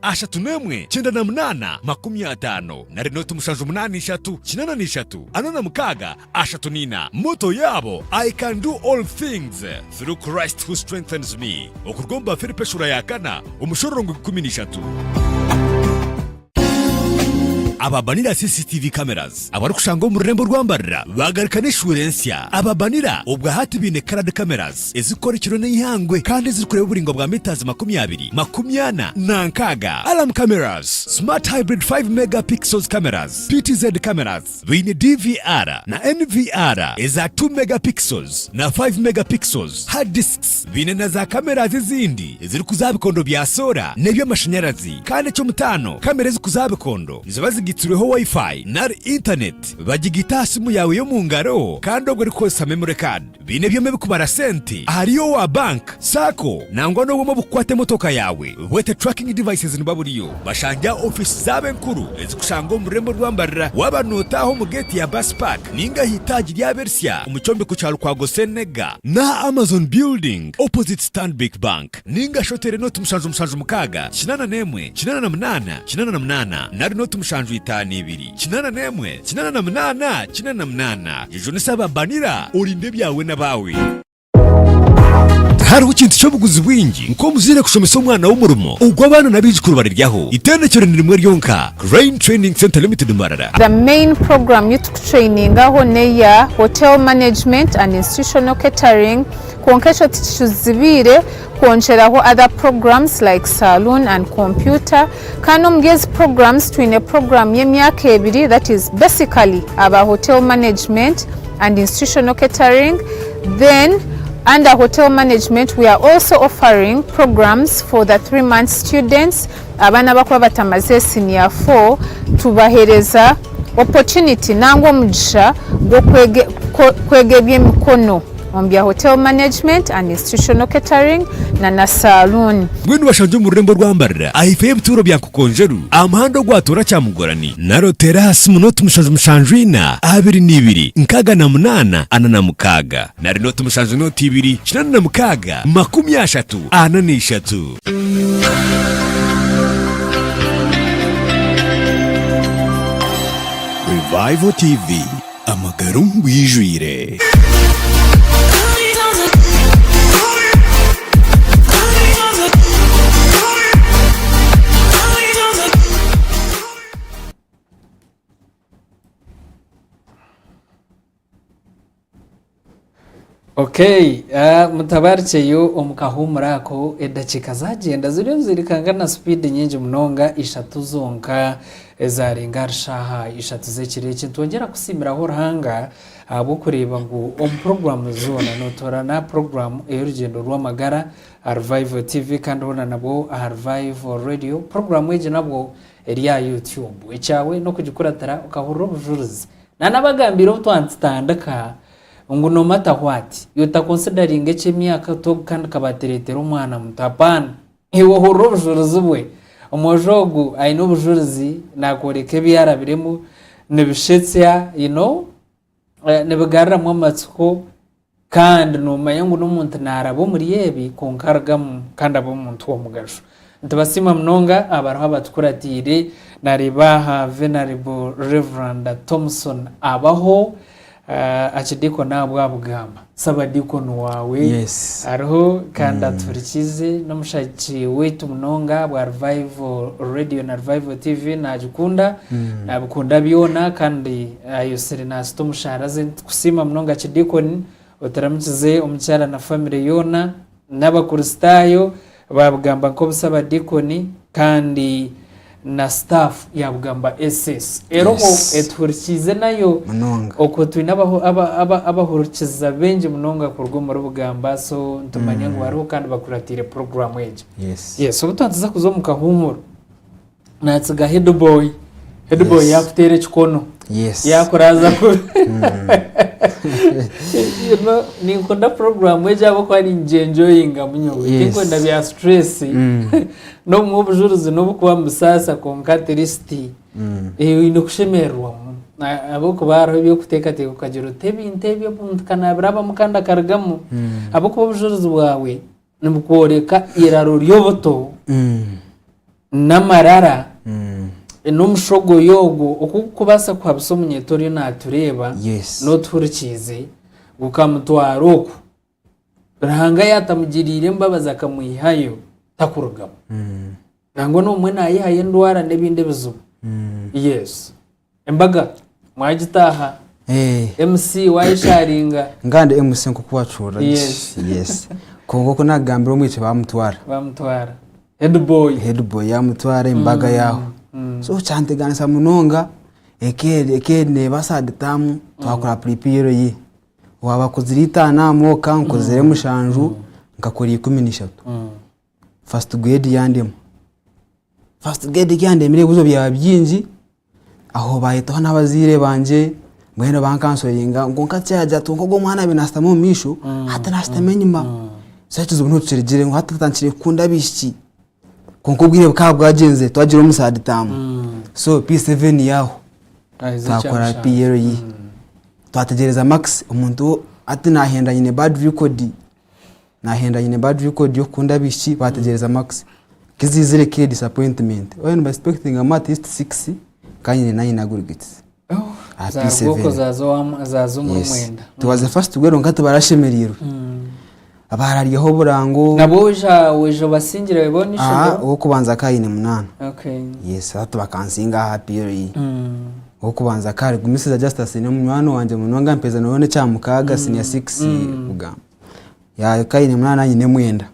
31 98 50 nari nooti 783 83 46 34. Motto yaabo, I can do all things through Christ who strengthens me. Okuruga omu Bafilipi eshuura ya kana omushororongo 13. Aba Banira CCTV Cameras abarikushangwa omu rurembo rwa Mbarara baagaruka n'eshuura ensya. Aba Banira obwa hati baine Coloured Cameras ezirikukora ekiro n'eihangwe kandi ezirikureeba oburaingwa bwa metres 20, 40 na 60. Alarm Cameras, Smart Hybrid 5 Mega Pixels Cameras, PTZ Cameras, Baine DVR na NVR eza 2 megapixels na 5 megapixels, hard disks, baine na za cameras ezindi ezirikuza aha bikondo bya soora n'eby'amashanyarazi. Kandi eky'omutaano, kamera ezirikuza aha bikondo niziba zigaitsirweho Wi-Fi nari intaneti, bagigaita aha simu yaawe y'omu ngaro kandi obwo erikukozesa memory card. Baine ebyoma ebirikubara sente ahari owa bank, sacco nangwa n'obwoma obukukwata emotoka yaawe bwete tracking devices nibuba buriyo. Bashangye aha ofiisi zaabo enkuru ezikushangwa omu rurembo rwa Mbarara waaba notaaha omu geeti ya Bus Park ninga aha itaagi ryabo erisya omu kyombeko kya Lukwago Senega n'aha Amazon Building opposite Stanbic Bank ninga shi oteere nooti 776 81 88 88 nari nooti 752 81 88 88. Jejunisa aba Banira orinde ebyawe n'abaawe. Tihariho kintu ky'obuguzi bwingi nk'omuzaire kushomesa omwana we omurimo ogu abaana n'abaijukuru bariryaho. Itendekyero ni rimwe ryonka, Crane Training Centre Limited Mbarara. The main program ei tukutrainingaho n'eya Hotel Management and Institutional Catering kwonka ekyo tikituzibiire kwongyeraho other programs like Saloon and Computer kandi omuri ezi programs twine program y'emyaka ebiri that is basically aba Hotel Management and Institutional Catering then under Hotel Management we are also offering programs for the 3 month students abaana abakuba batamaze senior 4 tubahereza opportunity nangwa omugisha gw'okwega eby'emikono omu bya Hotel Management and Institutional Catering na na Saloon. Mbwenu bashangye omu rurembo rwa Mbarara ahaifo y'ebituuro bya Nkokonjeru aha muhanda ogwatoora Kyamugorani nari oteere aha simu nooti 774 22 68 46 nari nooti 7 nooti 2 86 43. Revival TV, amagara omu bwijwire. Okay, uh, mutabarikyeyo omu kahuumuro ako edakiika zagyenda ziriyo nizirikanga na sipiidi nyingi munonga ishatu zonka ezarenga ahari shaaha ishatu z'ekiro eki nitwongyera kusiimiraho Ruhanga ahabw'okureeba ngu omu puroguraamu zoona nootoorana puroguraamu ey'orugyendo rw'amagara aha Revival TV kandi hoona nabwo aha Revival Radio puroguraamu egi nabwo eri aha YouTube ekyawe n'okugikuratira okahurira obujurizi Nanabagambiire obu twantitandika ngu no matter what, iwe otakonsidaringa eky'emyaka oti kandi kabatereetera omwana muto apaana. Iwe ohurire obujurizi bwe. Omwojo ogu aine obujurizi nakworeka ebi yarabiremu nibishetsya you know, nibigaruramu amatsiko Kandi noomanya ngu n'omuntu naaraba omuri ebi kwonka arugamu kandi aba omuntu w'omugasho. Nitubasiima munonga abariho abatukuratiire. Naareeba aha Venerable Reverend Thomson Abaho, Archdeacon ahabwa Bugamba, Sabadiikoni waawe Yes. ariho kandi atuhurikiize. N'omushagiki waitu munonga ahabwa Revival Radio na Revival TV naagikunda, naabikunda byona kandi ayosire naasita omushaara ze. Nitukusiima munonga Archdeacon, oturamukize omukyara na famire yoona n'abakristaayo babugamba nk'obusabadiikoni kandi na staff ya Bugamba SS eroho Yes. etuhurikiize nayo Munonga. okwo twine abahurikiza baingi munonga kuruga omuri Bugamba so nitumanya ngu bariho kandi bakuratiire puroguraamu egi. Yes. Yes, obu twatuza kuza omu kahuumuro Natsiga headboy, headboy Yes. yakuteera ekikono Yes. yakuraaza kubi You know, ninkunda program egi ahabw'okuba ningyenjoyingamu nyowe Yes. tinkwenda bya stress n'obumwe obujurizi n'obukuba nibusaasa kwonka at least eh, oine kushemererwamu ahabw'okuba hariho eby'okuteekateeka okagira oti ebintu ebi omuntu ka naabirabamu kandi akarugamu ahabw'okuba obujurizi bwawe nibukworeka eiraro ry'obuto n'amarara n'omushogoyo ogwo oku gurikubaasa kuhabisa omunyeeto oriyo naatureeba Yes. n'otuhurikiize gukamutwara okwo Ruhanga yaatamugiriire embabazi akamwihayo takurugamu nangwa n'obumwe naayehayo endwara n'ebindi ebizibu yes Embaga mwagitaaha Eh. MC wayesharinga. Ngandi MC nkoku wacuurira gye. Yes. Yes. Kwonka oku nagambire omwishiki bamutwara. Bamutwara. Head boy. Head boy yamutwara embaga yaho. So kyanteganisa munonga eka eka neeba third term twakora pre-PLE ye. Waaba akozire itaano aha mwaka nkozire mushanju nkakora 13. First grade yandema. First grade ku yandemire ebibuuzo byaba bingi, aho baayetaho n'abazaire bangye mbwenu bankansoringa kwonka kyagira ati kwonka ogu omwana yaabaire naashutama omu maisho hati naashutama enyima. So ekizibu niho tukirugire ngu hati tutandikire kukunda abaishiki kwonka obwire bukaba bwagyenzire twagira omu third term. So P7 yaaho twakora PLE twategyereza marks omuntu hati naahenda nyine bad record. Nahenda nyine bad record yokukunda abaishiki bategyereza marks kizizire kiri disappointment waaba niba expectinga mu at least 6 kandi nyine nanye aggregates aha Zarugoko P7 zaza owa- zaza omuri yes mwenda tubaze first grade kwonka tibarashemereirwe. Baararyaho oburango. Nabwo waija waija obasingire boona Aha, eishomero? ow'okubanza akaba aine munaana. Okay. Yes, hati bakansinga aha PLE. Ow'okubanza akaba ari Gumisiriza Justus ni munywani wangye munonga mpeza nawe n'ekyamukaaga senior six kugamba. Akaba aine munaana nanye nyine mwenda.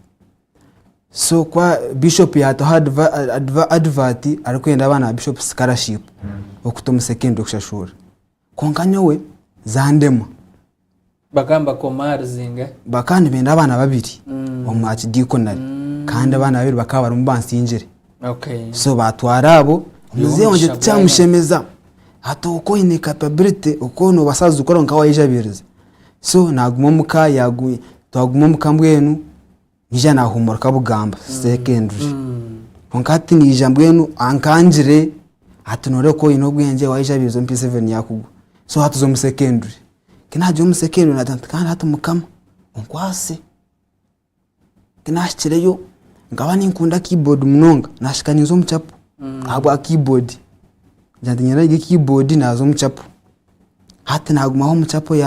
So kwa bishop yataho advert arikwenda abaana ba bishop scholarship okuta omu secondary kushashura. Kwonka nyowe zandema. Bakaba nibakoma ahari zingahi? Bakaba nibenda abaana babiri omu archdeaconry kandi abaana babiri bakaba barimu bansingire. Okay. So batwara abo, omuzeeyi wangye Omugisha gwawe. tikyamushemeza. Hati oku oine capability oku nobaasa kuzikora kwonka wayejabiriza. So naguma omuka yagu twaguma omuka mbwenu Naija nahumurika bugamba secondary kwonka hati naija mbwenu ankangire hati noreeba ku oyine obwengye waija abiize omu P7 yakugwa so hati oza omu secondary ku nagira omu secondary nagira nti kandi hati mukama onkwase ku nahikireyo nkaba ninkunda keyboard munonga nahika ninza omu chapel ahabwa keyboard ngira nti niinyenda nyege keyboard naza omu chapel hati nagumaho omu chapel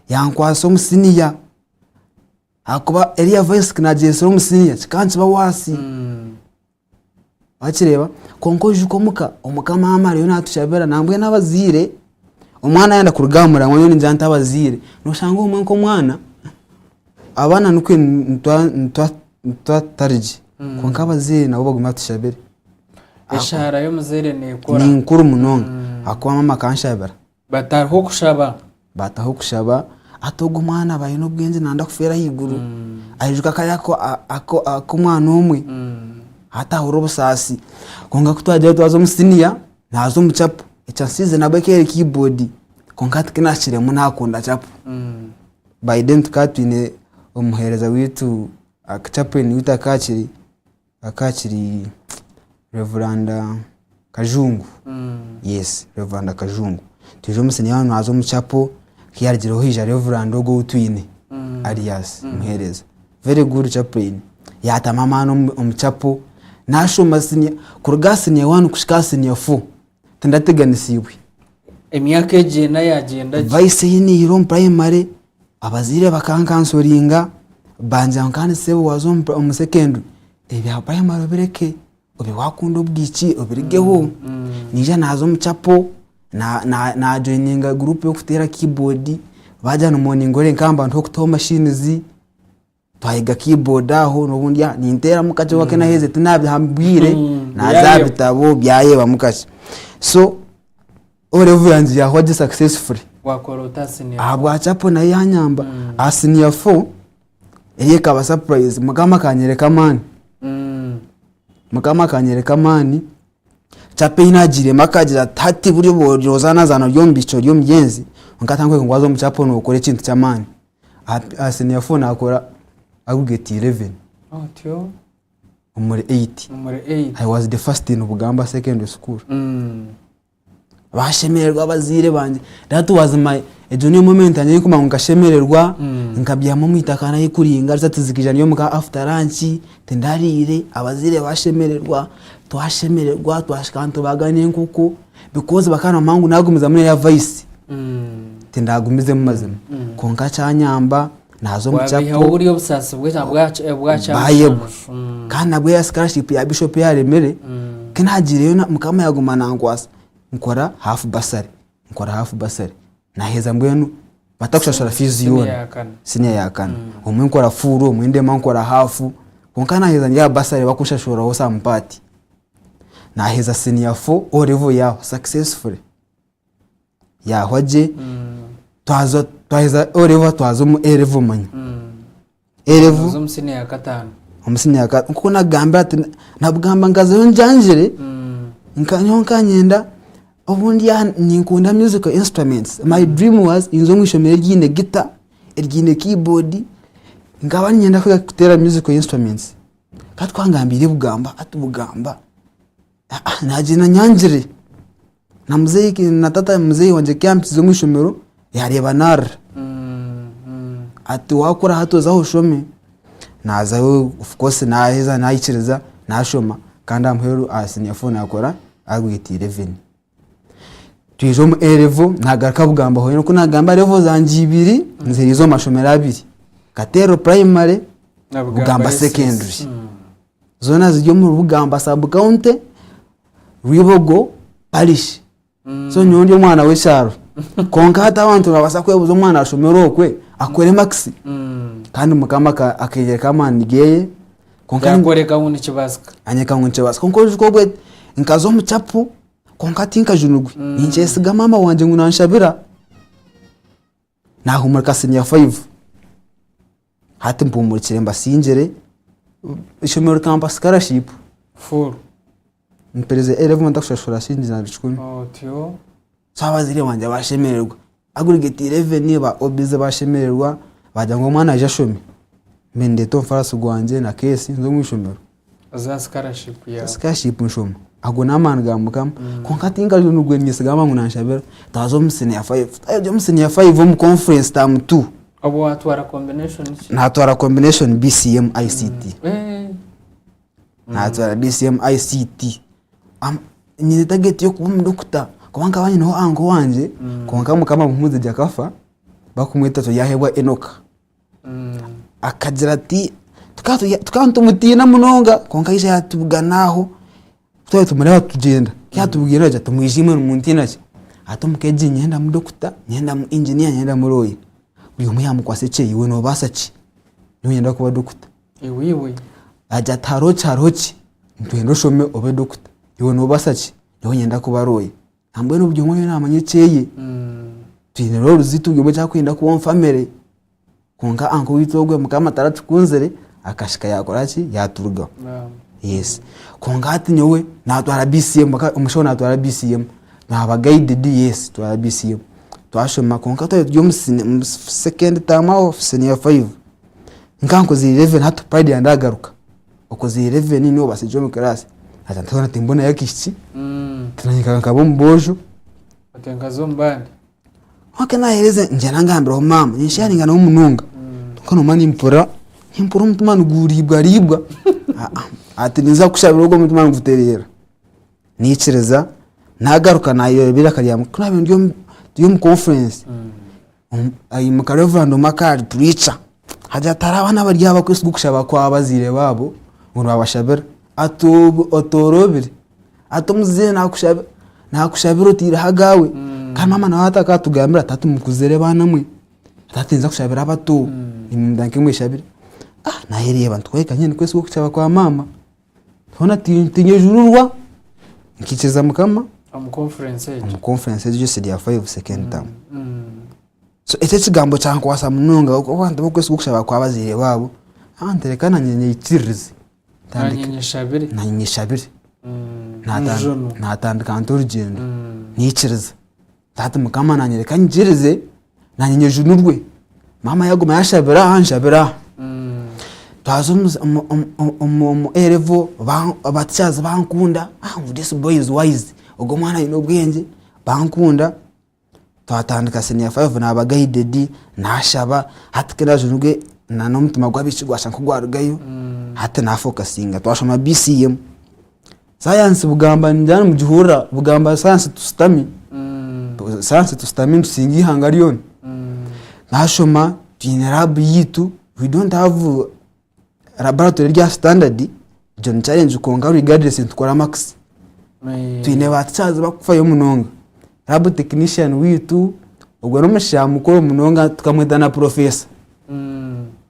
yankwasa omu senior. Ahakuba eriya voice ku naagyesire omu siniya kikaba nikiba worse. Wakireeba? Kwonka oijuka omuka, omuka maama ariyo naatushabira nambwenu abazaire, omwana yaayenda kuruga aha muramwa nyowe ningira nti abazaire, nooshanga obumwe nk'omwana, abaana nikwo nituba tutari gye kwonka abazaire nabo bagume batushabire. Eshaara y'omuzaire neekora. Ni nkuru munonga ahakuba maama akanshabira. Batariho kushaba. Bataho kushaba hati ogu omwana aba aine obwengye nayenda kufeera ahaiguru aijuka akari ak'omwana omwe hati ahurira obusaasi kwonka ku twagira twaza omu siniya naaza omu chapo ekyansiize nabwo ekaba eri keyboard kwonka hati ku naahikiremu naakunda chapo by then tukaba twine omuheereza waitu chaplain waitu akaba akiri Akaba akiri Rev. Kajungu, yes Rev. Kajungu. Twija omu siniya naaza omu chapel, ku yaarugireho haija Rev. Ogwo ou twine Arias omuheereza. Very good chaplain. Yaatamu amaani omu chapel, naashoma siniya, kuruga aha siniya one kuhika aha siniya four tindateganisiibwe. Emyaka egi ena yaagyenda gye. Vice ei naihire omu primary, abazaire bakankansoringa bangira ngu kandi sebo waaza omu secondary ebya primary obireke, obe waakunda obwishiki obirugeho. Naija naaza omu chapel, naajoininga guruupu y'okuteera keyboard, baagira ngu morning glory nkaba mba ndi ow'okutaho machines, Twayega keyboard aho n'obundi ah, ninteeramu kakye kwonka naheza tinabiha bwire naaza aha Byayeeba. bitabo byayeebamu kakye. So O level yangye yahwa gye successfully. Wakora ota senior Ahabwa chapel nayo yanyamba. Aha senior four eyo ekaba surprise mukama akanyereka amaani. Mukama akanyereka amaani. Chapel ei naagiiremu akagira ati hati buri obu oryozaanazaana ori omu bicu ori omugyenzi kwonka atandike ngu waaza omu chapel nookora ekintu ky'amaani. Aha senior four naakora aggregate 11 Otyo omuri 8. omuri 8. I was the first in Bugamba secondary school. Bashemererwa abazaire bangye. That was my egyo niyo moment yangye ey'okumanya ngu nkashemererwa, nkabyama omu itaka nayekuringa risasi zikaija ndi omuka after lunch, tindariire, abazaire bashemererwa, twashemererwa twashika nitubaga n'enkoko because bakaba nibamanya ngu nagumizamu n'eya vice. Tindagumizemu mazima kwonka kyanyamba naaza omu Wabihaho chapel buri obusaasi bwakya bayebwa kandi nabwo ya scholarship ya bishop yaremire ku nagiireyo mukama yaguma nankwasa nkora half bursary nkora half bursary naheza mbwenu batakushashura fees yoona senior ya kana obumwe nkora full obumwe ndema nkora half kwonka naheza ndi aha bursary bakunshashuriraho some part naheza senior four O level yaaho successfully. Yahwa gye twaza twaheza O level twaza omu A level manya. A level Oza omu siniya ya kataano. omu siniya ya nk'oku nakugambira ati nabugamba nkazayo njanjire nka nyowe nkanyenda obundi aha ninkunda musical instruments my dream was ninza omu ishomero eryine guitar eryine keyboard nkaba niinyenda kwega kuteera musical instruments ka twangambiire bugamba hati bugamba Naagyenda nyangire na muzeeyi na taata muzeeyi wangye ku yampikize omu ishomero yaareeba naarira ati waakura hati oze aho oshome naazayo of course naaheza naikiriza naashoma kandi aha muheru aha siniya four naakora aggregate 11. Twija omu A level naagaruka bugamba hoona ku naagamba level zangye ibiri nziherize omu mashomero abiri. Kateero Primary, Na Bugamba SS. Secondary. Zoona ziri omuri Bugamba sub county, Rwibogo parish. So nyowe ndi omwana w'ekyaro. Kwonka hati abantu nibabaasa kwebuuza omwana ashomere okwe akore marks. Kandi Mukama akeyoreka amaani geye. Kwonka Yakworeka ngu nikibaasika. Anyereka ngu nikibaasika. Kwonka oijuka obwe nkaza omu chapel kwonka tinkajunirwe. Ninkyesiga maama wangye ngu nanshabira. Naahumurika senior five. Hati mpumurikire mbasingire, eishomero rikampa scholarship. Full. Mperize A level ntakushashura siringi na kikumi. Otyo. So abazaire bangye bashemererwa. Aggregate 11 ba OBs bashemererwa bagira ngu omwana aije ashome. Mbe ndeeta omufarasi gwangye na case nze omu ishomero. Oze aha scholarship yaawe. Scholarship nshoma. Ago n'amaani ga Mukama. Kwonka tinkajunirwe niinyesiga maama ngu nanshabira. Twaza omu senior five. Twahika omu senior five omu conference term two. Obwo watwara combination ki? Natwara combination BCM ICT. Eh. Natwara BCM ICT. Nyine target y'okuba omudokuta kuba nkaba nyineho anko wangye kwonka Mukama amuhumuze akafa bakumweta Turyahebwa Enock. Akagira ati tukaba nitumutiina munonga kwonka yaija yatubugana aho twaba nitumureeba tugyenda ku yatubwire agira ati mwije imwe nimuntiina ki? Ati omuka egi ninyendamu dokita, ninyendamu engineer, ninyendamu lawyer. Buri omwe yamukwasa ekyeye iwe nobaasa ki? Nyowe niinyenda kuba dokita. Iwe iwe. Agira ati hariho ki hariho ki? Nitwenda oshome obe dokita. Iwe nobaasa ki? Nyowe niinyenda kuba lawyer. Nambwenu buri omwe ariyo namanya ekyeye. Twine roles zeitu buri omwe eki arikwenda kuba omu family. Kwonka uncle waitu ogwe mukama taratukunzire akashika yakora ki? Yaturugaho. Yes. Kwonka hati nyowe natwara BCM, omushaho natwara BCM. Naba guided yes twara BCM. Twashoma kwonka twaba turi omu second term aho senior five, nka nkozire 11 hati pride yangye yagaruka. Okozire 11 niiwe obasigire omu class. Haza ntoona timbonayo akaishiki, tinanyika nkaba omu boojo. Oti nkaza omu bandi. Kwonka naheereza ngyenda ngambiraho maama, ninsharinga nawe munonga. Kwonka noomanya nimpurira, nimpurira omutima niguriibwariibwa. Ati ninza kukushabira ogwo omutima nigutereera. Naikiriza, nagaruka nayorobya eiraka rya Mukama. Ku naabaire ndi omu conference, haimuka Reverand omwe akaba ari preacher, agira ati hariho abaana abari aha barikwesiga okushaba kw'abazaire baabo ngu nibabashabira, ati otoorobire, ati omuzaire nakushabira otaireho agaawe, kandi maama nawe hati akatugambira ati hati mukuzire baana mwe, ati ninza kushabira abato, naimwe mutandike mweshabire. Nayereeba nti kwonka nyine ndikwesiga okushaba kwa maama. Hoona tinyejururwa, nkaikiriza Mukama Omu conference egyo. omu conference egyo senior five second term. So ekyo ekigambo kyankwasa munonga ahabw'okuba abantu bakwesiga okushaba kw'abazaire baabo, nti reka nanye nyikiririze Nanye ntandike nyeshabire. nanye nyeshabire. Njunwe. Natandika nta orugyendo naikiriza. Taata Mukama nanye reka nyikirize nanye nyejunurwe. Maama yaguma yashabira aha nshabira aha. Twaza omu A level ba teachers bankunda ngu this boy is wise, ogu omwana aine obwengye bankunda. Twatandika senior five naba guided nashaba hati ku najunirwe n'omutima gw'abaishiki gwashusha nk'ogwarugayo hati nafokasinga twashoma BCM. Sayansi bugamba ningira nimugihurira bugamba sayansi tusitami, sayansi tusitami nitusinga eihanga ryona. Nashoma twine lab yaitu we don't have laboratory eri aha standard egyo ni challenge kwonka regardless nitukora marks. Twine ba teachers abarikufayo munonga, lab technician waitu ogwo n'omushaija mukuru munonga tukamweta na professor.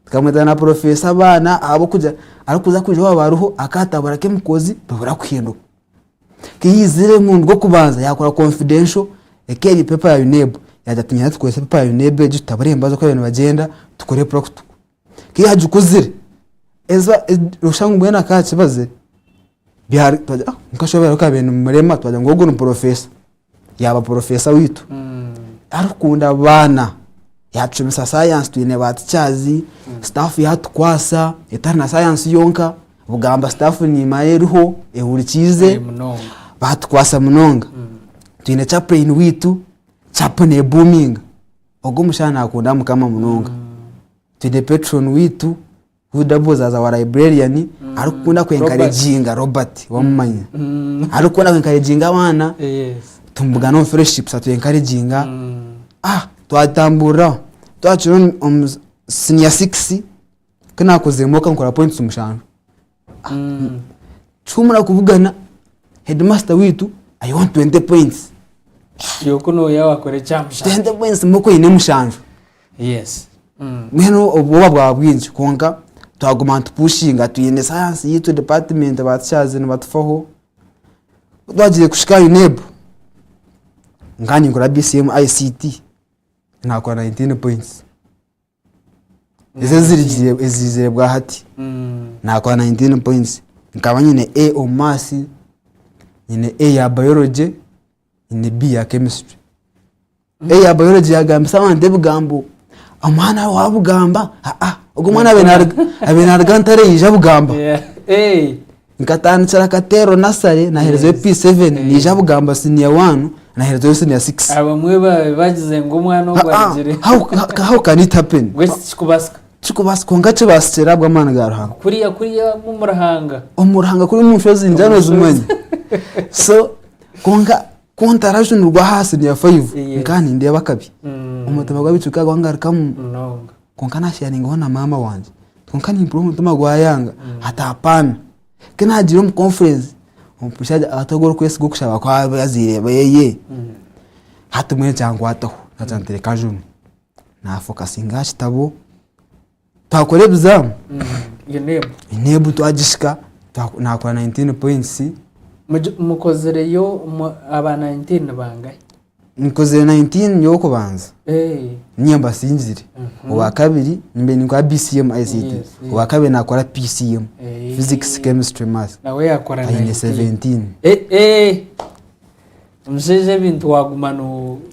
Tukamweta na professor abaana ahabw'okugira arikuza kwija waaba hariho akatabura k'emikozi bibura kuhinduka. Ku yaizire omurundi gw'okubanza yaakora confidential eka eri paper ya UNEB yaagira ati niinyenda tukorese paper ya UNEB egi tutabure embazo oku babaire nibagyenda tukore practical. Ku yaagikozire noshusha ngu mbwenu akaba akibazire twagira nkashoberwa ku kabaire nimurema twagira ngu ogu ni professor. Yaaba professor waitu arikukunda abaana yatushomesa science twine ba teachers staff yatukwasa etari na science yonka bugamba staff nimanya eriho ehurikiize batukwasa munonga twine chaplain waitu chapo nebuminga ogwo omushaija nakunda mukama munonga twine patron waitu who doubles as our librarian arikukunda ku encouraginga Robert wamumanya arikukunda ku encouraginga abaana tumubugana omu fellowships atu encouraginga ah twatamburiraho twakira omu Senior 6 ku nakozire mock nkora points mushanju. Tuhumura kubugana headmaster waitu I want 20 points. Iwe ku nooya wakora ekya mushanju. 20 points mock eine mushanju. Yes. Mbwenu obwoba bwaba bwingi kwonka twaguma nitupushinga twine science yaitu department ba teachers nibatufaho. Ku twagiire kuhika aha UNEB, nkaba ninkora BCM ICT nakora 19 points. Ezo ezirugire eziizire bwahati nakora 19 points. Nkaba nyine A omu maths, nyine A ya biology, nyine B ya chemistry. A ya biology yagambisa abantu ebigambo, omwana wabugamba aa ogu omwana abaire naruga abaire naruga Ntare yaija Bugamba. Yeah. Hey. Nkatandikira Kateero nursery naherezayo P7 naija Bugamba senior one naherezayo senior 6. Abamwe ba- bagize ngu omwana ogwo arugire. How, how, how can it happen? Mbwenu tikikubaasika. Kikubaasika kwonka kibaasikire ahabw'amaani ga Ruhanga. Kuriya kuriya omu ruhanga. Omu ruhanga kuri omu nshozi ningira nozimanya. So kwonka ku ntarajunirwa aha senior 5 Yes. nkaba nindeeba akabi. Omutima gw'abaishiki gukaba gwangarukamu. Munonga. Kwonka nasharingaho na maama wangye. Kwonka nimpurira omutima gwayanga hati apaana. Ku naagiire omu conference, omushaija hati ogu orikwesiga okushaba kw'abazaire beeye, hati mbwenu kyankwataho naagira nti reka njunwe. Naafokasinga aha kitabo, twakora ebizaamu, UNEB. UNEB twagihika, naakora 19 points. Mukozireyo aba 19 ni bangahi? Nkozire 19 nyowe okubanza niinye mbasingire, owakabiri mbaire ninkora BCM ICT, owakabiri nakora PCM Physics, Chemistry, Maths Nawe yakora aine 19. 17. Omushaija ebintu waguma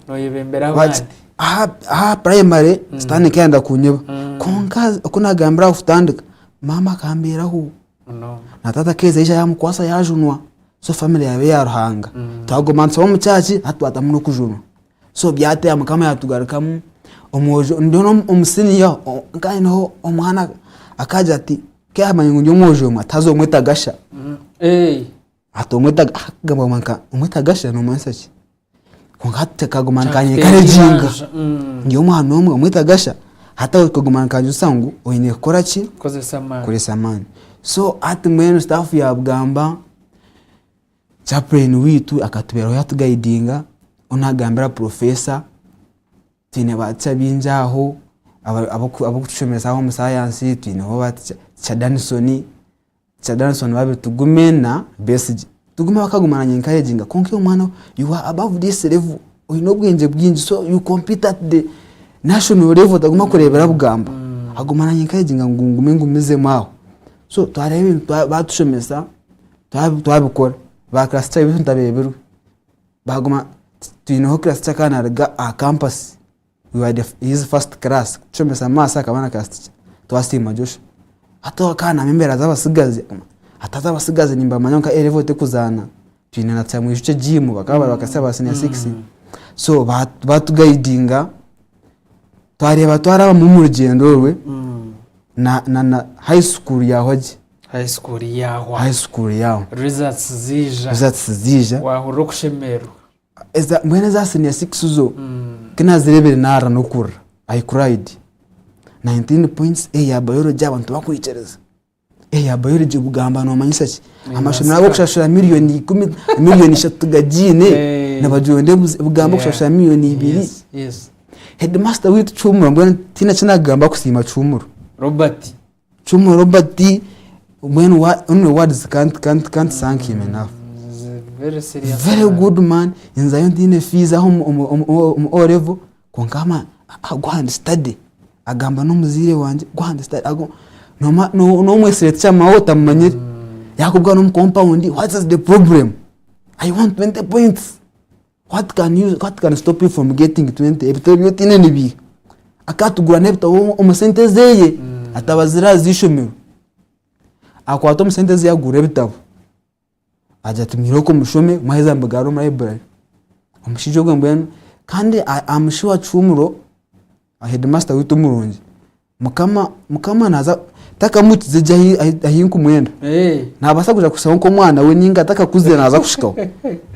noyebembera abandi. Aha primary sitaane ekayenda kunyeba kwonka oku nagambire aho kutandika maama akambeeraho. Na taata akaiza yaija yamukwasa yajunwa so family yaaba eya Ruhanga. Twaguma nitushaba omu church hati twatamu n'okujunwa. So byateera mukama yatugarukamu omwojo ndi omu senior nkaba nyineho omwana akagira ati ku yamanya ngu ndi omwojo omwe ati haza omwete Agasha. Ati omwete akagamba nka omwete Agasha nomanyisa ki? Kwonka hati kaguma nikanyenkaraginga ndi omwana omwe omwete Agasha hati aho kaguma nikanyijutsya ngu oine kukora ki? Kukoresa amaani. So hati mbwenu staff yabugamba, chaplain waitu akatubeeraho yatugayidinga, onu agambira professor, twine ba teacher baingi aho abarikutushomesa aho omu science, twineho ba teacher Danson, Teacher Danson babi tugume na Besigye tugume bakaguma nanye encouraginga kwonka iwe mwana you are above this level oyine obwengye bwingi so you compete at the national level otaguma kurebera bugamba aguma nanye encouraginga ngu ngume ngumizemu aho so twareba ebintu batushomesa twabikora ba class teacher bitu ntabebirwe baguma twineho class teacher akaba naruga aha campus We were the his first class kutushomesa maths akaba na class teacher twasiima Joshua hati akaba naamanya embeera z'abatsigazi hati abatsigazi nimbamanya nka A level tekuzaana twine na Kyamwijukye Jim bakaba bari bakasya ba senior 6 so batugayidinga twareeba twarabamu omu rugyendo orwe na na na high school yahwa gye High school yahwa high school yahwa results ziija results ziija wahurira okushemererwa Eza mbwenu eza senior 6 zo ku nazireebire naarira n'okurira I cried. 19 points eya biology abantu tibakwikiriza. Eya biology kugamba noomanyisa ki? Amashomero agokushashura miriyoni ikumi, miriyoni ishatu tigagiine, nibagyenda bugamba okushashura miriyoni ibiri. Headmaster waitu Kihumuro mbwenu tihaine eki naakugamba kusiima Kihumuro. Robert. Cumu Robert mbwenu only words can't, can't, can't thank him enough. Very serious Very man. good man. Nzayo ntiine fees aho omu- omu- omu omu O level kwonka ama ah, go and study. Agamba n'omuzaire wangye go and study. Ago noma no- n'omwesire teacher mawe otamumanyire. Yakubwira n'omu compound what is the problem? I want 20 points. What can you what can stop you from getting 20 ebitabo ebi otiine nibiiha akatugura n'ebitabo omu sente ezeye atabazire aha z'eishomero akwata omu sente eze yagura ebitabo agira ati mwirooko mushome mwaheza mubigarure omu library omushaija ogwe mbwenu kandi am sure Kihumuro headmaster waitu omurungi Mukama mukama naza takamukize gye ahi- ahi- ahi nkumwenda Eh, nabaasa kuja kushikaho nk'omwana we ninga atakakuzire naza kushikaho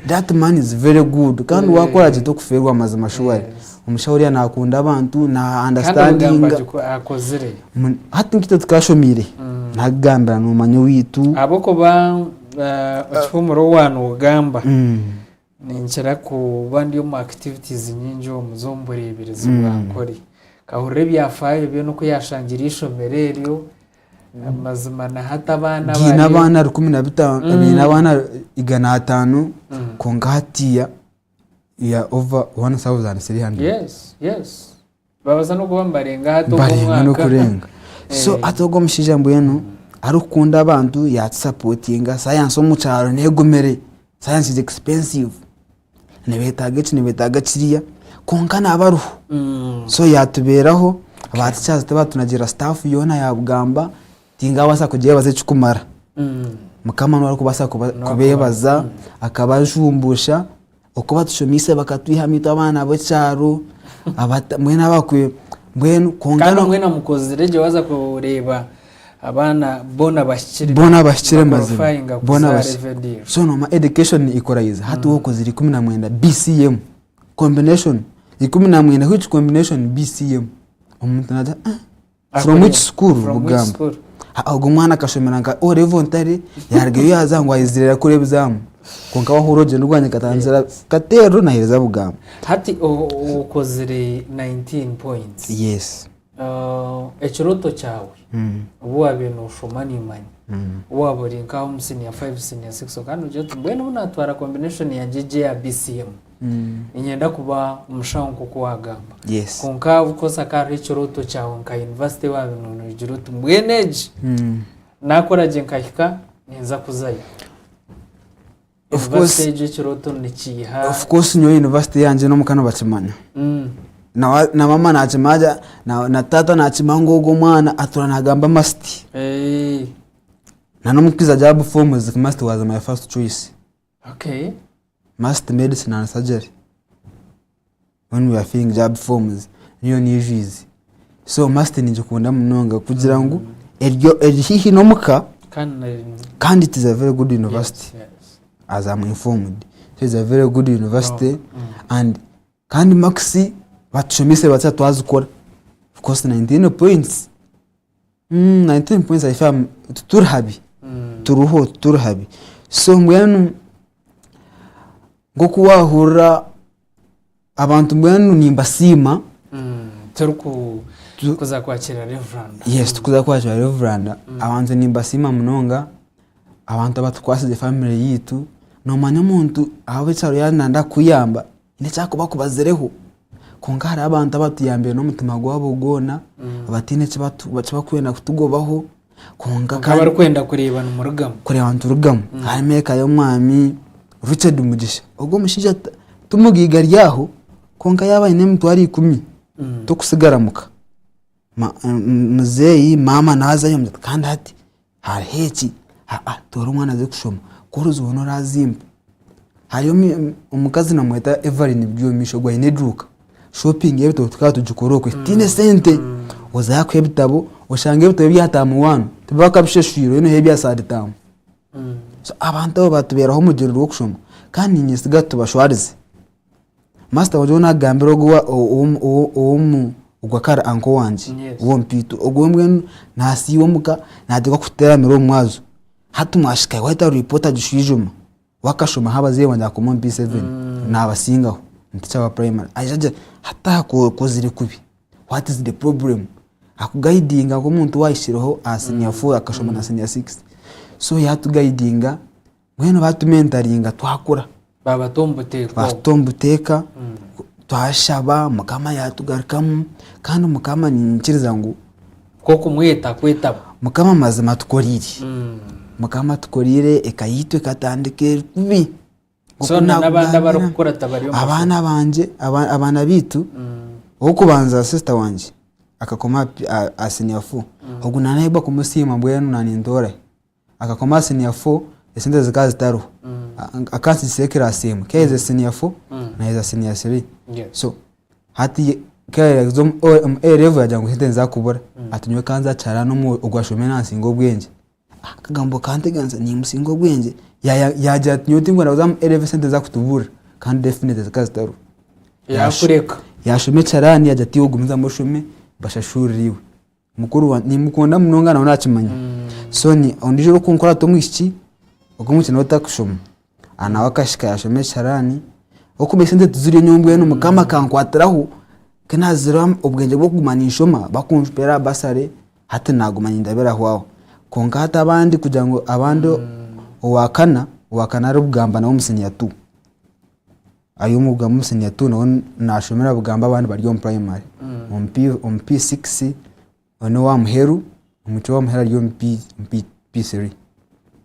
that man is very good kandi Eh. wakora gye tokufeerwa amazima surely Yes. Omushaho oriya nakunda abantu, na Kandi understandinga. ogamba gye ku akozire. Hati nkitwe tukashomiire, nakugambira nomanya owaitu. Ahabw'okuba okihumura owa nogamba, ninkira kuba ndi omu activities nyingi omu z'omu bureeberezi bwa Nkore. Nkahurira ebyafaayo bye n'oku yaashangire eishomero eryo, amazima na hati abaana Biine abariyo. abaana 15, biine abaana 500, kwonka hatiiya ya over 1300. Yes, yes. Babaasa n'okuba nibarenga hati ogu Barenga omwaka. n'okurenga. So hati ogwo omushaija mbwenu arikukunda abantu yatusapotinga, sayansi omu kyaro negumire, science is expensive, nibetaaga eki nibetaaga kiriya, kwonka naaba ariho. So yatubeeraho, ba teachers tibatunagira staff yoona yabugamba, tinkabaasa kugyebaza ekikumara. Mukama niwe arikubaasa kubeebaza, akabajumbuusha, oku batushomeise bakatwihamu itwe abaana b'ekyaro, mbwenu abakwe mbwenu kwonka Kandi mbwenu mukozire gye waaza kureeba abaana boona bahikire. Boona bahikire mazima. Baqualifyinga Boona kuza bahikire. level eyo. So noomanya education equalizer hati waaba okozire 19 BCM combination 19 which combination BCM omuntu naagira ah from which school From which bugamba school? Ha, ogwo omwana akashomera nka O level ntare yarugayo yaaza ngu ayizire kukora ebizaamu kwonka wahurira orugyendo rwangye nkatandikira Katerro naheereza Bugamba. Hati o- okozire 19 points. Yes. Ekirooto kyawe obu waabaire nooshoma niimanya obu waaba ori nk'aho omu siniya faayivu siniya sikisi okaba noogira oti mbwenu obu naatwara kombineshoni yangye egi eya BCM niinyenda kuba omushaho nk'oku waagamba. Yes. Kwonka of course hakaba hariho ekirooto kyawe nka yunivasite ei waabaire noogira oti mbwenu egi naakora gye nkahika ninza kuzayo. Of course- Yunivasite egyo ekirooto nikiiha. Of course nyowe university yangye n'omuka nibakimanya. Na, na mama nakimanya na, na tata nakimanya ngu ogu omwana atura nagamba must. Na n'omukiza job forms must was my first choice. Okay. Must medicine and surgery. When we are filling job forms niyo nijwize. So must ningikunda munonga kugira ngu eryo eri haihi n'omuka Kandi na- kandi it is a very good university. Yes, yes. As I'm informed. So it's a very good university and kandi marks batushomeise batya twazikora. Of course 19 points. 19 points I feel tituri habi. Turiho tituri habi. So mbwenu nk'oku waahurira abantu mbwenu nimbasiima. Turi kuza kwakira Reverand. Yes, turikuza kwakira Reverand. Abantu nimbasiima munonga, abantu abatukwasize family yaitu. Noomanya omuntu ahabw'ekyaro yaaba nayenda kukuyamba, haine eki arikuba akubazireho. Kwonka hariho abantu abatuyambire n'omutima gwabo gwona, bataine eki barikwenda kutugobaho. Kwonka Kwonka abarikwenda kureeba nimurugamu. Kureeba niturugamu. Harimu eka y'omwami Richard Mugisha. Ogwo omushaija ti mugaiga ari aho, kwonka yaaba aine emitwaro ikumi, tokusigara muka. Muzeeyi maama naazayo kandi hati hariho eki, aa toora omwana aze kushoma, ku orizibona orazimpa. Hariyo omukazi nibamweta Evelyn Biryomumaisho ogwo aine eduuka, shopping y'ebitabo tukaba tugikora okwe tihaine sente, ozayo akuha ebitabo oshanga ebitabo ebya term one tibakabishashwire oriyo noihayo ebya third term. So abantu abo batubeeraho omugyendo gw'okushoma kandi niinyesiga tubashwarize. Master wangye ou naakugambira ogu ogwo akaba ari uncle wangye ow'omupiito, ogwo mbwenu naasiiba omuka naateekwa kututeeranira omu mwazo. Hati mwashika waahita report agishwijuma, we akashomaho abazaire bangye akakoma omu P7 naabasingaho ndi teacher wa primary, aija agira hati aha okozire kubi, what is the problem? Akugayidinga nk'omuntu owaahikireho aha senior four akashoma na senior six, so yaatugayidinga Mbwenu baatumentaringa twakura. Baabata omu buteeka obwo. Baatuta omu buteeka, twashaba Mukama yaatugarukamu kandi Mukama niinyikiriza ngu. Ku okumweta kwetaba. Mukama mazima atukoriire. Mukama atukoriire eka yaitu ekatandika eri kubi. So na n'abandi abarikukurata bari omu mashomero. Abaana bangye, abaana baitu, ow'okubanza sister wangye akakoma aha senior four, ogu naanahebwa kumusiima mbwenu naanintoora hi. Akakoma aha senior four esente zikaba zitariho akansigyisa eclass emwe kayaheza senior four naheza senior three so hati kayaheza omu A level yagira ngu esente nizakubura ati nyowe kanze aha kiharani ogu ashomire nansinga obwengye akagambo kanteganisa nimusinga obwengye yagira ati nyowe tinkwenda kuza omu A level esente nizakutuburira kandi definitely zikaba zitariho Yakureka. Yashoma ekiharani yagira ati iwe gumizamu oshome bashashurire iwe. Mukuru wangye nimukunda munonga nawe nakimanya. So ondiijo orikunkurata omwishiki, ogwo omwishiki nawe otarikushoma, nawe akahika yashoma ekiharani, ahabw'okuba esente tiziriyo nyowe mbwenu mukama akankwatiraho, ku naazire obwengye bw'okuguma ninshoma bakumpeera basare hati naguma nindabiraho aho. Kwonka hati abandi kugira ngu abandi owakana, owakana arikugamba nawe omu siniya tu. Ari omu omu siniya tu nawe nashomera Bugamba abandi bari omu purayimare. Omu P omu P6 onu owa muheru, omwishiki owa muheru ari omu P P P3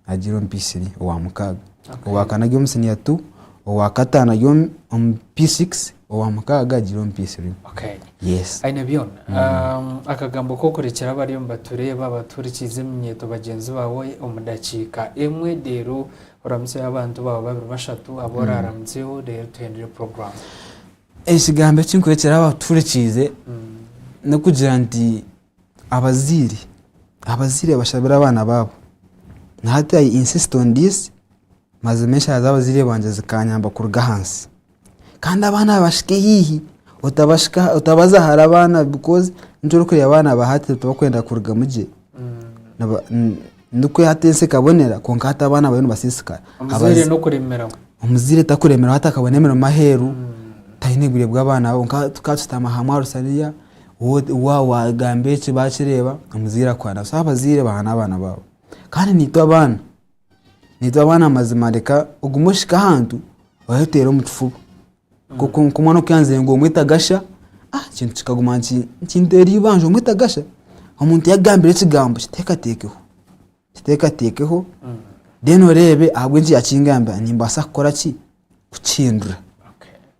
agiire omu P3 owa mukaaga. Owakana ari omu siniya tu, owakataano ari omu omu P6, owamukaaga agiire omu P3. Okay. Yes. Aine byona. Akagambo k'okurekyera abariyo nibatureeba abatuhurikiize eminyeeto bagyenzi baawe omu dakiika emwe reero Oramutsyeho abantu baawe babiri bashatu abu oraaramutseho reero tuhendere puroguraamu. Ekigambo eki nkurekyera abatuhurikiize n'okugira nti abazaire, abazaire bashabire abaana baabo. Na hati I insist on this, mazima eshaara z'abazaire bangye zikanyamba kuruga ahansi. Kandi abaana babashike haihi, otabashika otabaza hare abaana because nikyo orikureeba abaana ba hati tibakwenda kurugamu gye. Nikwo hati ensi ekabonera kwonka hati abaana bariyo nibasiisikara. Omuzaire n'okuremeraho. Omuzaire takuremeraho hati akabona emirimo aheeru, taine bwire bw'abaana be kwonka tukaba tushutama hamwe aha rusaniya, waagamba eki baakireeba, omuzaire akuhana. So abazaire bahane abaana baabo. Kandi naitwe abaana, naitwe abaana mazima reka ogume oshike ahantu oyeteere omu kifuba. Nk'omwana oku yanzire ngu omwete agasha, ekintu kikaguma nikinteera eibanja omwete agasha. Omuntu yakugambira ekigambo kiteekateekeho, kiteekateekeho then oreebe ahabw'enki yakingambira nimbaasa kukora ki kukihindura.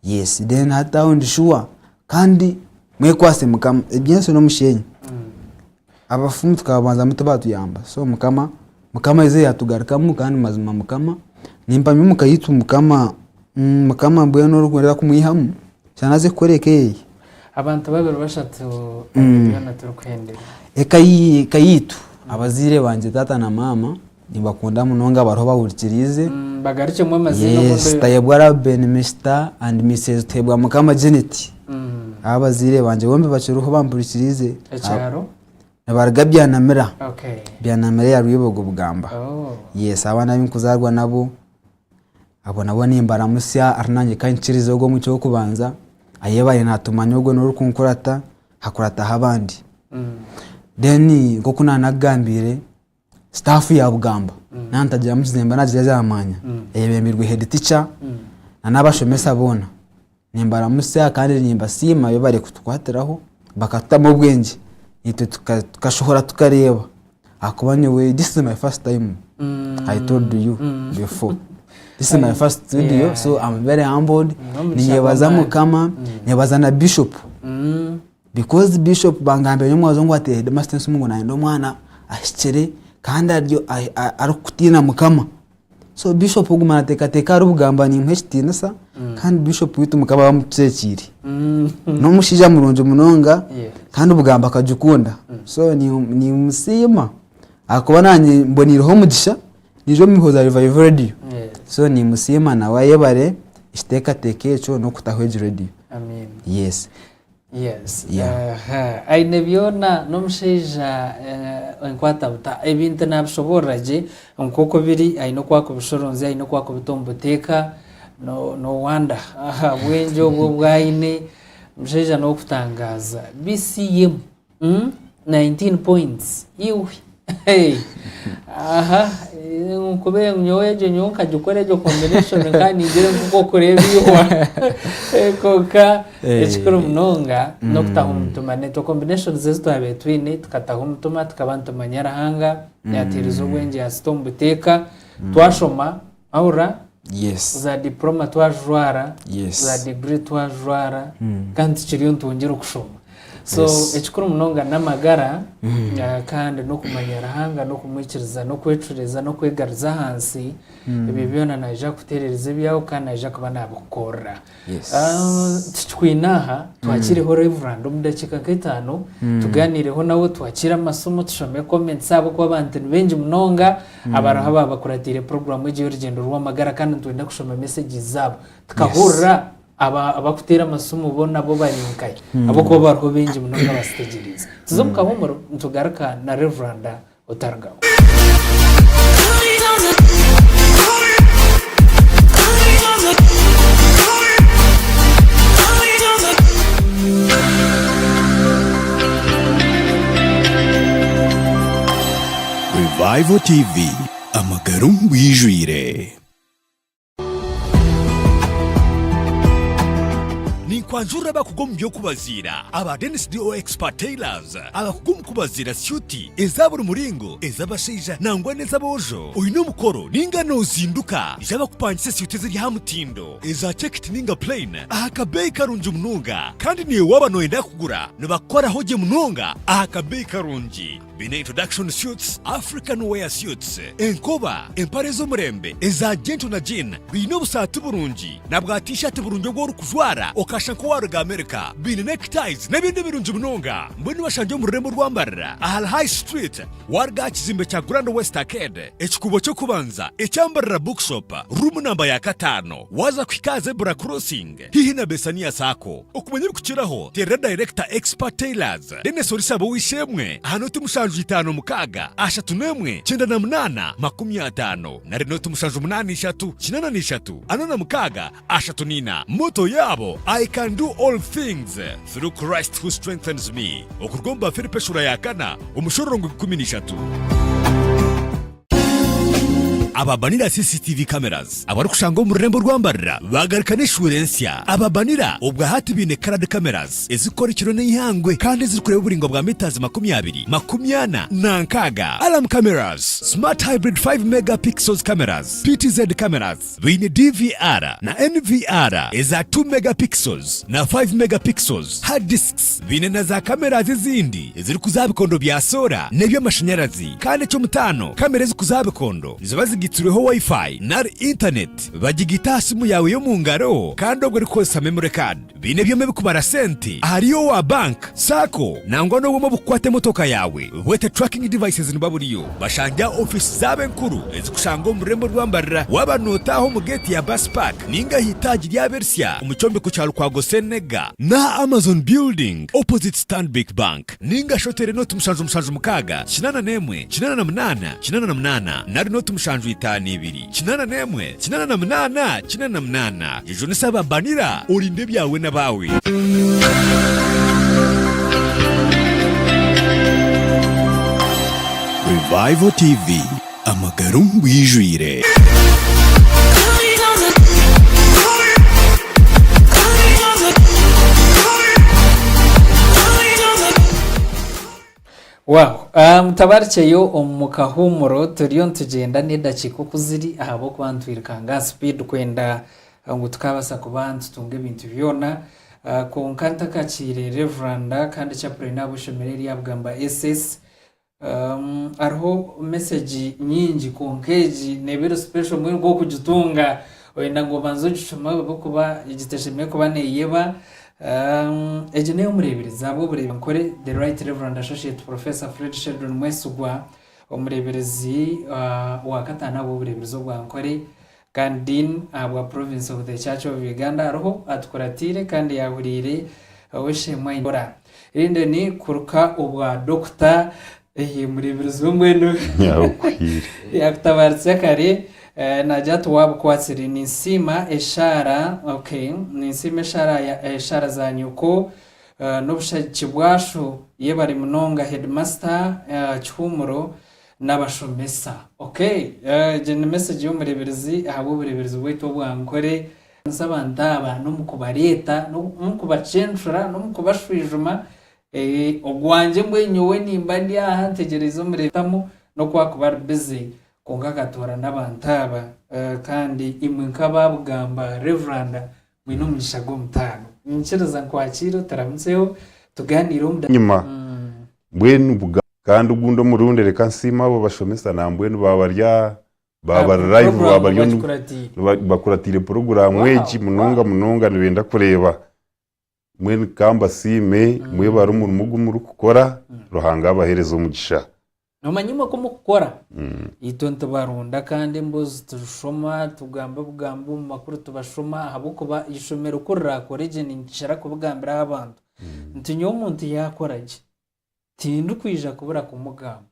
Yes then hati aho ndi sure kandi mwekwase mukama eby'ensi n'omusheenyi. Abafumu tukababanzamu tibatuyamba so mukama mukama aizire yatugarukamu kandi mazima mukama nimpamya omuka yaitu mukama mukama mbwenu orikwenda kumwihamu shana aze kukora eka eye. Abantu babiri bashatu byona turikuhendera. Eka eka yaitu abazaire bangye taata na maama nibakunda munonga bariho bahurikiriize. Bagarukyemu amaziina Yes, obundi. Tayebwa Reuben Mr and Mrs Tuhebwa Mukama Janet. Aba abazaire bangye bombi bakiriho bampurikiriize. Ekyaro? Nibaruga Byanamira. Okay. Byanamira eya Rwibogo Bugamba. Oh. Yes, abaana abu nkuzaarwa nabo, abo nabo nimbaramutsya ari nanye kankirize ogwo omwishiki w'okubanza, ayebare natumanya ogwo niwe orikunkurata, hakurataho abandi. Then nk'oku naanakugambiire, Staff ya Bugamba naaba ntagiramu kizembe nagira zamanya eyebembirwe head teacher na n'abashomesa boona nimbaramutsya kandi nimbasiima bebare kutukwatiraho bakatutamu obwengye itwe tukashohora tukareeba ahakuba nyowe this is my first time I told you before this is my first studio so I'm very humbled ninyebaza mukama nyebaza na bishop. Because bishop bangambira nyomwazo ngu ati headmaster ensimu ngu nayenda omwana ahikire kandi arikutiina mukama. So bishop oguma nateekateeka ahari bugamba nimuha ekitiinisa kandi bishop waitu mukama aba amututeekiire. N'omushaija murungi munonga kandi bugamba akagikunda. So nimusiima ahakuba naanye mboneireho omugisha naija omu miho za Revival Radio. So nimusiima nawe ayebare ekiteekateeko ekyo n'okutaho egi radio. Yes. Yes. Yeah. Aha. Aine byona n'omushaija eh, enkwatabuta ebintu nabishoboorora gye nk'oku biri aine oku akubishoronzya aine oku akubita omu buteeka no- nowanda aha bwengye obwo obu aine omushaija n'okutangaaza BCM mm? 19 points iwe Hey. Aha eh, nkube nyowe egyo nyowe nkagikora egyo combination nka ningira nkoku okureeba ihwa Eh, konka Eh. ekikuru munonga n'okutaho omutima netwe combinations ezi twabaire twine tukataho omutima tukaba nitumanya Ruhanga yateereza obwengye yasita omu buteeka twashoma ahurira Yes. za diploma twajwara Yes. za degree twajwara kandi tukiriyo nitwongyera okushoma so Yes. ekikuru munonga n'amagara eh, kandi n'okumanya Ruhanga n'okumwikiriza n'okwecureza n'okwegaruza ahansi ebyo byona naija kuteerereza ebyawe kandi naija kuba nabikukorera Yes. Ah, tikikwine aha twakireho Reverand omu dakiika nk'etaano tuganiireho nawe twakire amasomo tushome comments ahabw'okuba abantu ni baingi munonga abariho ababakuratiire puroguramu egi ey'orugyendo rw'amagara kandi nitwenda kushoma messages zaabo tukahurira. Aba abakuteera amasimu bo nabo bari nkahi? Ahabw'okuba bariho baingi munonga abazitegyeriize. Tuze omu kahuumuro nitugaruka na Rev. Otarugaho. Revival TV, amagara omu bwijwire. Ninkwanjurira abakugu omu by'okubaziira aba Dennis DO Expert Tailors, abakugu omu kubaziira syuti eza buri muringo ez'abashaija nangwa n'ez'aboojo. Oine omukoro ninga noozinduka, ija bakupangise syuti eziri aha mutindo, eza checked ninga plain aha kabeeyi karungi munonga. Kandi naiwe waaba nooyenda kugura nibakukoraho gye munonga aha kabeeyi karungi. Baine introduction suits, African wear suits, enkoba, empare ez'omurembe, eza gentle na jean. Baine obusaati burungi na bwa t-shirt burungi obu orikujwara okashusha nk'owaruga America. Baine neckties n'ebindi birungi munonga. Mbwenu bashangye omu rurembo rwa Mbarara ahari High Street waruga aha kizimbe kya Grand West Arcade, ekikuubo ky'okubanza ekya Mbarara Bookshop, room namba ya kataano waaza kuhika aha Zebra Crossing haihi na Besania Sacco. Okumanya ebirikukiraho teerera Dayirekita Expert Tailors, Denis Orisaba ow'eishe-emwe aha nooti 756 31 98 50 nari nooti 783 83 46 34. Motto yaabo, I can do all things through Christ who strengthens me. Okuruga omu Bafilipi eshuura ya kana omushororongo 13. Aba Banira CCTV Cameras abarikushangwa omu rurembo rwa Mbarara baagaruka n'eshuura ensya. Aba Banira obwa hati baine Coloured Cameras ezirikukora ekiro n'eihangwe kandi ezirikureeba oburaingwa bwa metres 20, 40 na 60. Alarm Cameras, Smart Hybrid 5 Mega Pixels Cameras, PTZ Cameras, Baine DVR na NVR eza 2 megapixels na 5 megapixels, hard disks, baine na za cameras ezindi ezirikuza aha bikondo bya soora n'eby'amashanyarazi. Kandi eky'omutaano, kamera ezikuza aha bikondo niziba zigaitsirweho Wi-Fi nari intaneti, bagigaita aha simu yaawe y'omu ngaro kandi obwo erikukozesa memory card. Baine ebyoma ebikubara sente ahari owa bank, sacco nangwa n'obwoma obukukwata emotoka yaawe bwete tracking devices nibuba buriyo. Bashangye aha ofiisi zaabo enkuru ezikushangwa omu rurembo rwa Mbarara waaba notaaha omu geeti ya bus park ninga aha itaagi ryabo erisya omu kyombeko kya Lukwago Senega n'aha Amazon building opposite Stanbic Bank ninga shi oteere nooti 776 81 88 88 nari nooti 752 81 88 88. Jejunisa aba Banira orinde ebyawe n'abaawe. Revival TV, amagara omu bwijwire. Wow. Ah, mutabarikyeyo omu kahuumuro turiyo nitugyenda n'edakiika oku ziri ahabw'okuba nitwirukanga aha speed kwenda ngu tukabaasa kuba nitutunga ebintu byona. Ah, kwonka ntakakiire Reveranda kandi chaplain ahabw'eishomero eri Bugamba SS, um, hariho message nyingi kwonka egi neeba eri special mbwenu nk'okugitunga oyenda ngu obanze ogishome ahabw'okuba egi teshemereire kuba neeyeba. Um, egi n'ey'omureeberezi ahabw'obureebe Nkore The Right Reverend Associate Professor Fred Sheldon Mwesigwa omureeberezi uh, wa kataano ahabw'obureeberezi obwa Nkore kandi Dean ahabwa Province of the Church of Uganda ariho atukuratiire kandi yaahuriire ow'eishe-emwe Ainora Linden kuruka obwa Doctor eh, mureeberezi we mbwenu Yakuhiire. yakutabaaritsya kare eh, naagira ati waabukwatsire ninsiima eshaara okay ninsiima eshaara ya- eshaara za nyoko eh, n'obushagiki bwasho yebare munonga headmaster eh, Kihuumuro n'abashomesa. Okay, egyo ni message y'omureeberezi ahabw'obureeberezi bwaitu obwa Nkore. Nsi abantu aba n'omu kubareeta, n'omu kubacencura, n'omu kubashwijuma. Ogwangye mbwenu nyowe nimba ndi aha ntegyereize omureebitamu n'oku akuba ari busy kwonka akatoorana abantu aba. Kandi imwe nk'abaabugamba Reveranda mwine omugisha gw'omutaano. Niinyikiriza nkwakiire oturamutseho tugaaniire omu. Enyima mbwenu Kandi ogundi omurundi reka nsiime abo bashomesa nambwenu baaba bari aha baaba bari live baaba bari on bakuratiire puroguraamu egi munonga munonga nibenda kureeba. Mbwenu ka mbasiime mwebare omurimo ogu murikukora, Ruhanga abaheereze omugisha. Nomanya imwe ku mukukora? Itwe nitubarunda kandi embuzi tuzishoma, tugamba ebigambo omu makuru tubashoma ahabw'okuba eishomero ku rirakore gye ninkira kubigambiraho abantu nti nyowe omuntu yaakora gye tindikwija kubura kumugamba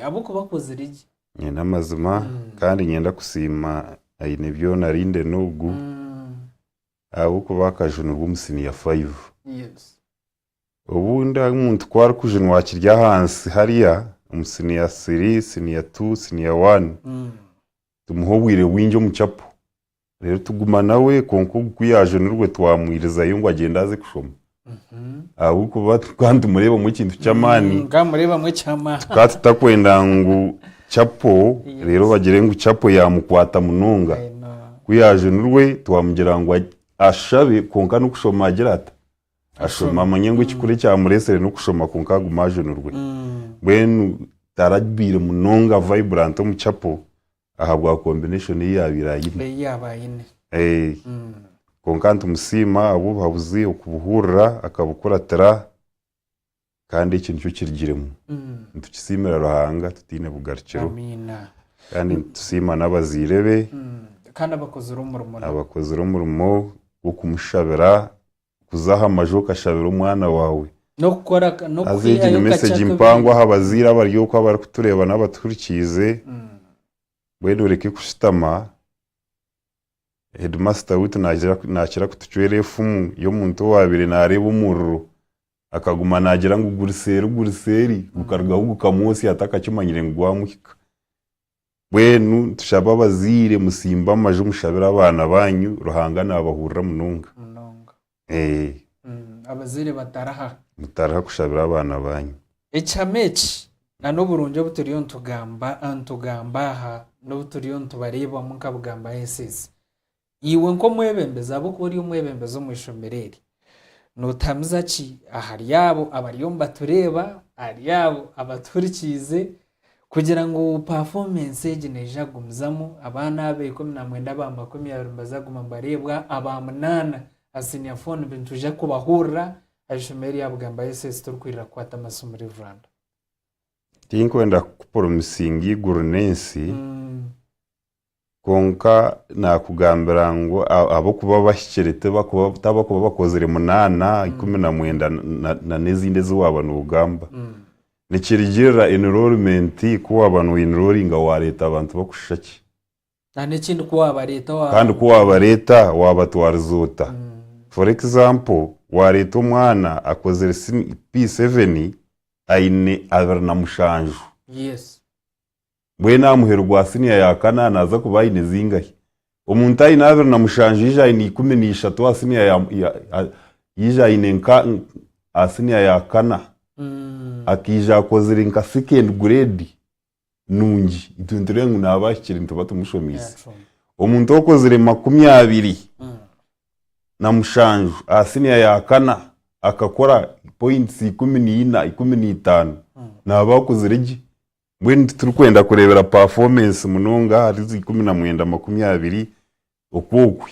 ahabw'okuba akozire gye. Nyine amazima kandi niinyenda kusiima Ainebyona Linden ogu ahabw'okuba akajunirwa omu siniya fayivu. Obundi omuntu ku arikujunwa akiri ahansi hariya omu siniya siri, siniya tu, siniya wani, tumuha obwire bwingi omu chapo. Reero tuguma nawe kwonka ogu ku yaajunirwe twamwirizayo ngu agyende aze kushoma. Ahabw'okuba tukaba nitumureebamu ekintu ky'amaani. Mukamureebamu eky'amaani. Tukaba tutakwenda ngu chapo reero bagire ngu chapo yaamukwata munonga. Ku yaajunirwe twamugira ngu ashabe kwonka n'okushoma agire ata? Ashome amanye ngu ekikuru ekyamureetsire n'okushoma kwonka agume ajunirwe. Mbwenu tarabaire munonga vibrant omu chapo ahabwa combination ei yaabaire aine. Ei yaaba aine. Eh, Kwonka nitumusiima ahabw'obuhabuzi okubuhurira akabukuratira kandi eki nikyo kirugiremu. Nitukisiimira Ruhanga tutaine bugarukiro Amiina. kandi nitusiima n'abazaire be Kandi abakozire omurimo nabo. abakozire omurimo gw'okumushabira kuza aha maju okashabira omwana waawe. N'okukora Haza egi n'okwihayo ni message kakye mpango aha bazaire abari okwo abarikutureeba n'abatuhurikiize. Mbwenu oreke kushutama, headmaster waitu naakira kutucwera efumu y'omuntu owaabaire naareeba omuriro akaguma naagira ngu guri seeri guri seeri gukarugaho gukamwotsya atakakimanyire ngu gwamuhika. Mbwenu nitushaba abazaire musimbe amaju mushabire abaana baanyu Ruhanga naabahurira munonga. Munonga. Eh. Abazaire bataraha. Mutaraha kushabira abaana baanyu. Ekihama eki na n'oburungi obu turiyo nitugamba nitugamba aha n'obu turiyo nitubareebamu nka Bugamba SS. Iwe nk'omwebembezi ahabw'okuba ori omwebembezi omu ishomero eri, nootamiza ki ahari abo abariyo nibatureeba, ahari abo abatuhurikiize kugira ngu pafoomensi egi neija kugumizamu, abaana aba 19 aba 20 nibaza kuguma nibareebwa, aba munaana aha siniya fo nitwija kubahurira aha ishomero erya Bugamba SS turikwirira kukwata amasimu Rev. Tinkwenda kukuporomisinga eiguru n'ensi. Kwonka naakugambira ngu ahabw'okuba bahikire tibakuba bakozire munaana, 19 n'ezindi ezi waaba noogamba. Nikirugiirira enrollment ku waaba noinrollinga waareeta abantu bakushusha ki. N'ekindi ku waabareeta waaba. Kandi ku waabareeta waabatwariza ota. For example, waareeta omwana akozire P7 aine 27. Yes. Mbwenu aha muheru gwa siniya ya kana naaza kuba aine zingahi? Omuntu aine 27 yaija aine 13 aha siniya ya, ya, yaija aine nka aha siniya ya kana akaija akozire nka second grade nungi itwe nitureeba ngu naaba ahikire nituba tumushomiise. Omuntu okozire 27 aha siniya ya kana akakora points 14, 15 naaba akozire gye. Mbwenu titurikwenda kureebera pafoomensi munonga ahari za 19, 20 okwo okwe,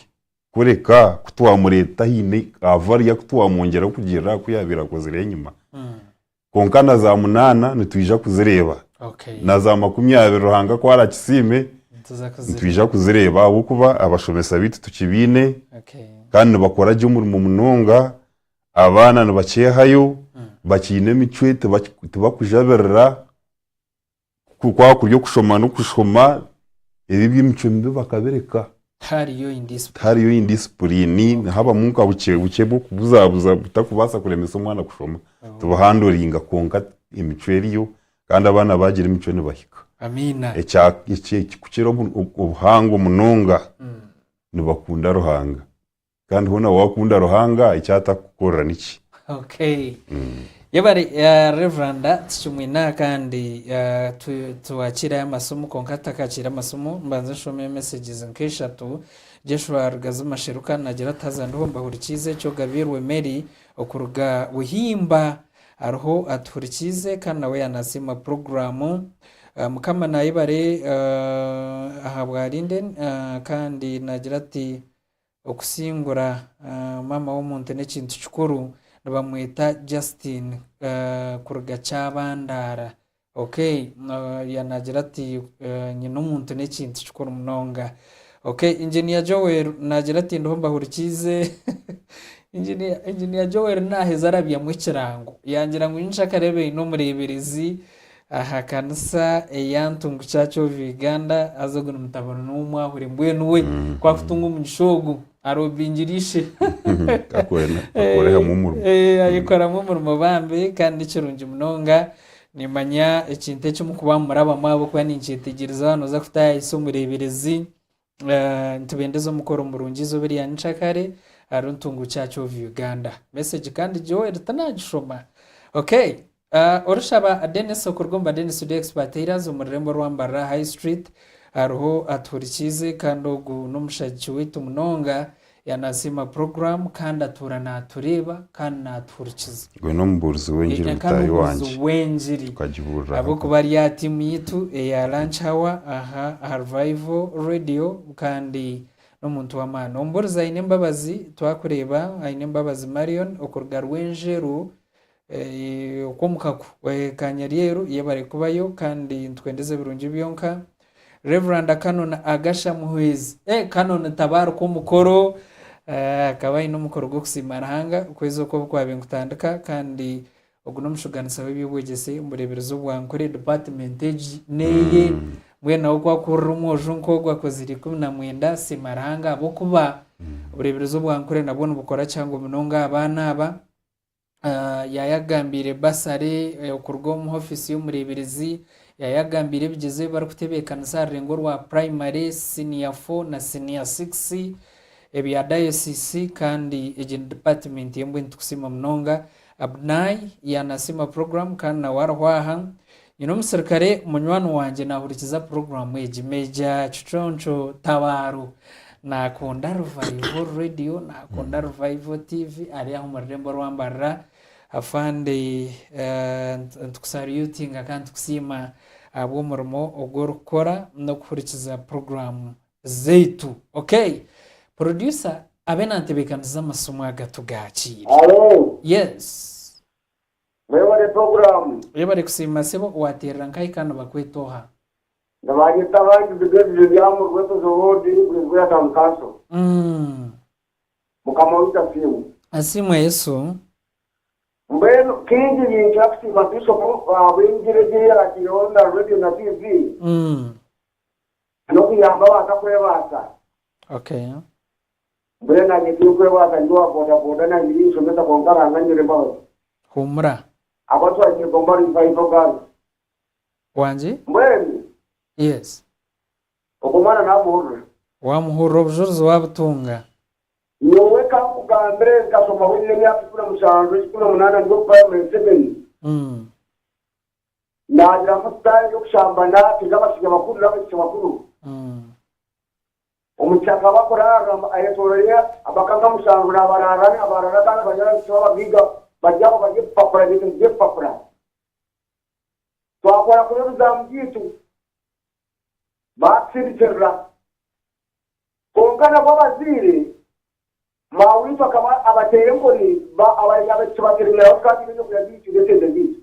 kureka ku twamureeta haine ka value aku twamwongyeraho kugiirira aha ku yaabaire akozire enyima. Kwonka na za munaana nitwija kuzireeba, na za 20 Ruhanga ku arakisiime nitwija kuzireeba ahabw'okuba abashomesa baitu tukibaine kandi nibakora gye omurimo munonga, Abaana nibakyehayo, bakiine emicwe, tibakujabirira, ku kwaba kuri okushoma n'okushoma, ebi eby'emicwe mibi bakabireka. Tihariyo indisipuriini. Tihariyo indisipuriini, nihabamu nka bukye bukye bw'okubuzabuza butakubaasa kuremesa omwana kushoma. Tubuhandoringa kwonka emicwe eriyo kandi abaana baagira emicwe nibahika. Amiina. Ekya ekirikukira obuhango munonga, nibakunda Ruhanga. Kandi hoona waakunda Ruhanga, eki atakukukorera niki? Okay. Yebare uh, Reveranda tukimwine kandi uh, tu, tuwakiire amasomo kwonka tutakakiire amasomo mbanze nshome messages nk'eshatu Joshua Rugazi Masheruka nagira ati haza ndiho mbahurikiize Kyogabiirwe Mary okuruga Buhimba ariho atuhurikiize kandi nawe yanasiima puroguraamu uh, Mukama nayebare uh, ahabwa Linden uh, kandi nagira ati Okusingura maama w'omuntu n'ekintu kikuru. Nibamweta Justine kuruga Kyabandaara. Okay, naagira ati nyine omuntu n'ekintu kikuru munonga. Okay, Engineer Joel naagira ati ndiho mbahurikiize. Engineer, Engineer Joel naaheza arabyamu ekirango yangira ngu nyinkya akareeba eine omureeberezi aha kanisa eya Ntungu Church of Uganda haza ogu ni mutabani n'ow'omwahure mbwenu we ku akutunga omugisha ogu arobingira ishe. Akore hamwe omurimo. Ayekoramu omurimo bambi kandi ni kirungi munonga. Nimanya ekintu eki murikuba nimurabamu ahabw'okuba ninkyetegyereza waaba nooza kutaayayisa omureeberezi. Nitubendeza omukoro murungi eizooba erya nyenkyakare ahari Ntungu Church of Uganda. Message kandi Joel tinagishoma. Okay, orishaba Denis okuruga omu ba Denis Studio Expert Tailors omu rurembo orwa Mbarara High Street hariho atuhurikiize kandi ogu n'omushagiki waitu munonga Yanasiima program kandi atuura natureeba kandi natuhurikiza. Gwe n'omubuurizi w'engiri Eka mutaahi n'omubuurizi wangye. w'engiri. Tukagibuurira hamwe. Ahabw'okuba ari aha tiimu yaitu eya Lunch Hour aha aha Revival Radio kandi n'omuntu w'amaani. Omubuurizi aine embabazi twakureeba, aine embabazi Marion okuruga Rwenjeru okw'omukaku ka Nyaryeru yebare kubayo kandi nitwendeza ebirungi byonka. Rev. Canon Agasha Muhwezi, eh Canon tabaruka omukoro eh, akaba aine omukoro gw'okusiima Ruhanga okwezi oku obu kwabaire nikutandika kandi ogu n'omushuganisa w'eby'obwegyese omu bureeberezi obwa Nkore department egi n'eye mbwenu nawe ku akuhurira omwojo nk'ogu akozire 19 asiima Ruhanga ahabw'okuba obureeberezi obwa Nkore nabwo nibukora kihango munonga aha baana aba. Yaayagambiire basare okuruga omu ofiisi y'omureeberezi, yaayagambiire ebigyezo ebi barikutebeekanisa aha rurengo rwa purayimare, siniya fo na siniya sikisi ebya dayosiisi kandi egi ni dipatimenti ye mbwenu nitukusiima munonga. Abnai yaanasiima puroguraamu kandi nawe ariho aha. Nyine omusirikare munywani wangye naahurikiza puroguraamu egi, Meeja Kiconco Tabaaro. Naakunda Revival Radio, naakunda Revival TV, ari aha omu rurembo rwa Mbarara. Afande nitukusalyutinga kandi tukusiima ahabw'omurimo ogu orikukora n'okuhurikiza puroguraamu zaitu. Okay, producer abe naantebeekanisiza amasimu aga tugaakiire. Halo, Yes. mwebare puroguraamu. Webare kusiima sebo waterera nkahi kandi nibakweta oha? Nibanyeta Bangizi David ndi aha omu Rwetozo Ward, Bwizibwera Town Council. Mukama waitu asiimwe. Asiimwe Yesu. Mbwenu kaingi ninkira kusiima Bishop ahabw'engiri egi ei yaataireho na Radio na TV n'okuyamba abantu akwebaasa. Okay. Mbwenu naanye tinkwebaasa ndi owa boda boda naanye ninshomesa kwonka Ruhanga anyire embabazi. Huumura. Abatwara Gomba Revival Girls. Wangi? Mbwenu. Yes. Ogwo mwana naamuhurira. Waamuhurira obujurizi waabutunga. Nyowe ka nkugambire nkashomaho nyine emyaka 17, 18 ndi omu primary seven. Naagiramu sitaani y'okushambana turi abashaija bakuru n'abaishiki bakuru. Omu kishaka bakuraara ayetooroire amaka nka mushanju naabaraara naabaraara kandi bari abaishiki b'abagaiga bari aho bari ebipapura n'ebintu by'ebipapura. Twakora kubi ebizaamu byaitu baatusindikirira. Kwonka nabwo abazaire, maawitwe akaba abateera enkoni abaishiki baturemeraho tukaba twine ebyokurya byaitu n'esente zaitu.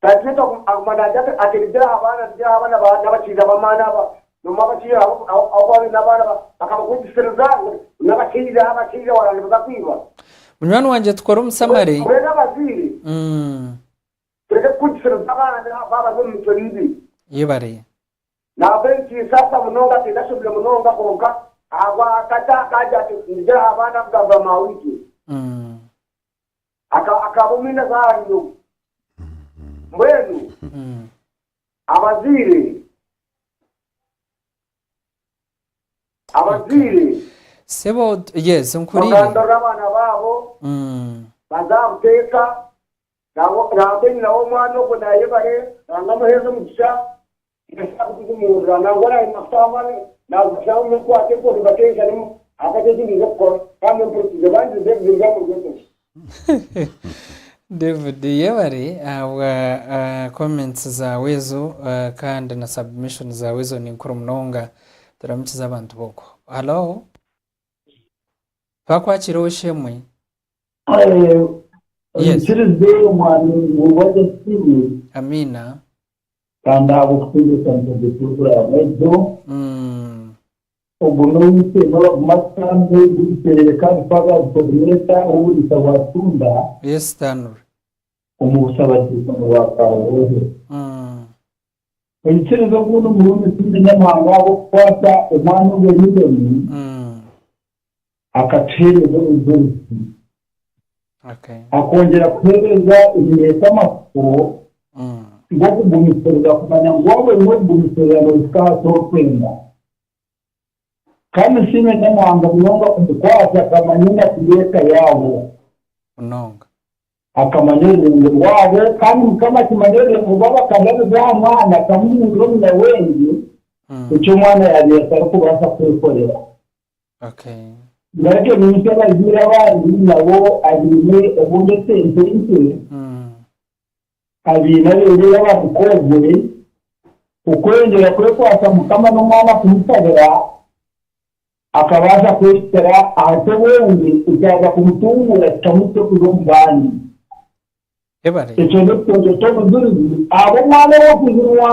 Tata aguma naagira ati, ati rigira aha baana, rigira aha baana ba n'abashaija b'amaani aba. Nomu abashaija abu abu babaire n'abaana bakabakugisiriza ngu n'abashaija abashaija warandibaza kwiba. Munywani wangye tukore omusamare. Mbwenu abazaire tureke kukugisiriza abaana baaba bari omu micwe mibi. Yebare. Nabwo nikinsasa munonga tindashomire munonga kwonka ahabwa tata akagira ati ndigire aha baana akugambira maawitwe. Akaba omwine zaari nyowe. Mbwenu abazaire abazaire Sebo yes nkurire. bagambirire abaana baabo baze aha buteeka nangwa nyina w'omwana ogwo nayebare nangwa amuheereze omugisha nangwa nangwa nakwata enkoni bateesanemu ahakati eki ndikuza kukora kandi mpurikize bangize ebizibu by'omu David yebare ahabwa comments zaawe ezo kandi na submission zaawe ezo ninkuru munonga turamukize abantu b'okwo. Hallo Twakwakira ow'eishe-emwe. Yes. Onyikirize omwami ngu wagye nsiimwe Amiina. kandi ahabw'okutebeekanisa gye puroguraamu egyo. Ogu n'ow'eishe-emwe Baguma Stanley Bugiterere kandi Fathers Coordinator ow'oburiisa bwa Tunda Yes Stanley. omu busabadiikoni bwa Kabwohe. Onyikirize ogundi omurundi nsiime Nyamuhanga ahabw'okukwata omwana ogwe Lillian akatuheereza obujurizi. Akongyera kuheereza eminyeeto amatsiko g'okugumisiriza kumanya ngu waaba oine okugumisiriza noohika aha ki orikwenda. Kandi nsiime Nyamuhanga munonga kumukwata akamanya enaku y'eka yaabo. Akamanya orurengo rwabo, kandi Mukama akimanya orurengo rwabo akarabiza aha mwana akamuhindura omunyabwengye, eki omwana yaabaire atarikubaasa kwekorera. Ngaruke nyimukye abazaire abandi nabo abaine obundi esente nkye, abaine abeereere abamukoogwe, okweyongyera kwekwatsa Mukama n'omwana kumusabira, Akabaasa kwehitsira aha ky'obwengye ekyaza kumutunguura kikamuhitsya okuza omu bandi. Ekyo n'ekiconco ky'obujurizi ahabw'omwana ow'okujunwa,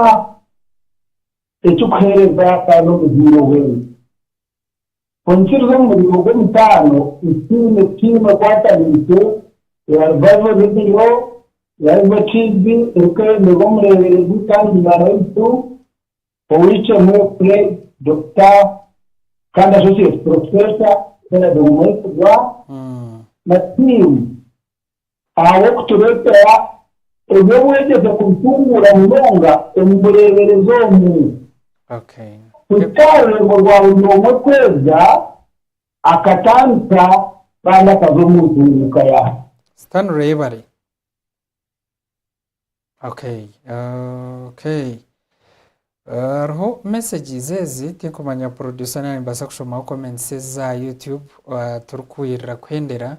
ekirikuheereza kandi omuzaire obwengye. Onyikirize omu muringo gw'omutaano nsiime tiimu ekwataniise eya Revival Radio, Revival TV erikwebemberwa omureeberezi kandi munywani waitu, Ow'eishe-emwe Fred, Dokita kandi Associate Professor Bernard Mwesigwa na tiimu ahabw'okutureetera eby'obwegyese kubitunguura munonga omu bureeberezi omu. Kuhika aha rurengo rwa buri omwe kwega, akatandika kandi akaza omu ntunguuka ya. Stanley Yebare. Okay, okay. Hariho messages ezi tinkumanya producer naaba nimbaasa kushomaho comments ezi aha YouTube turikwirira kuhendera.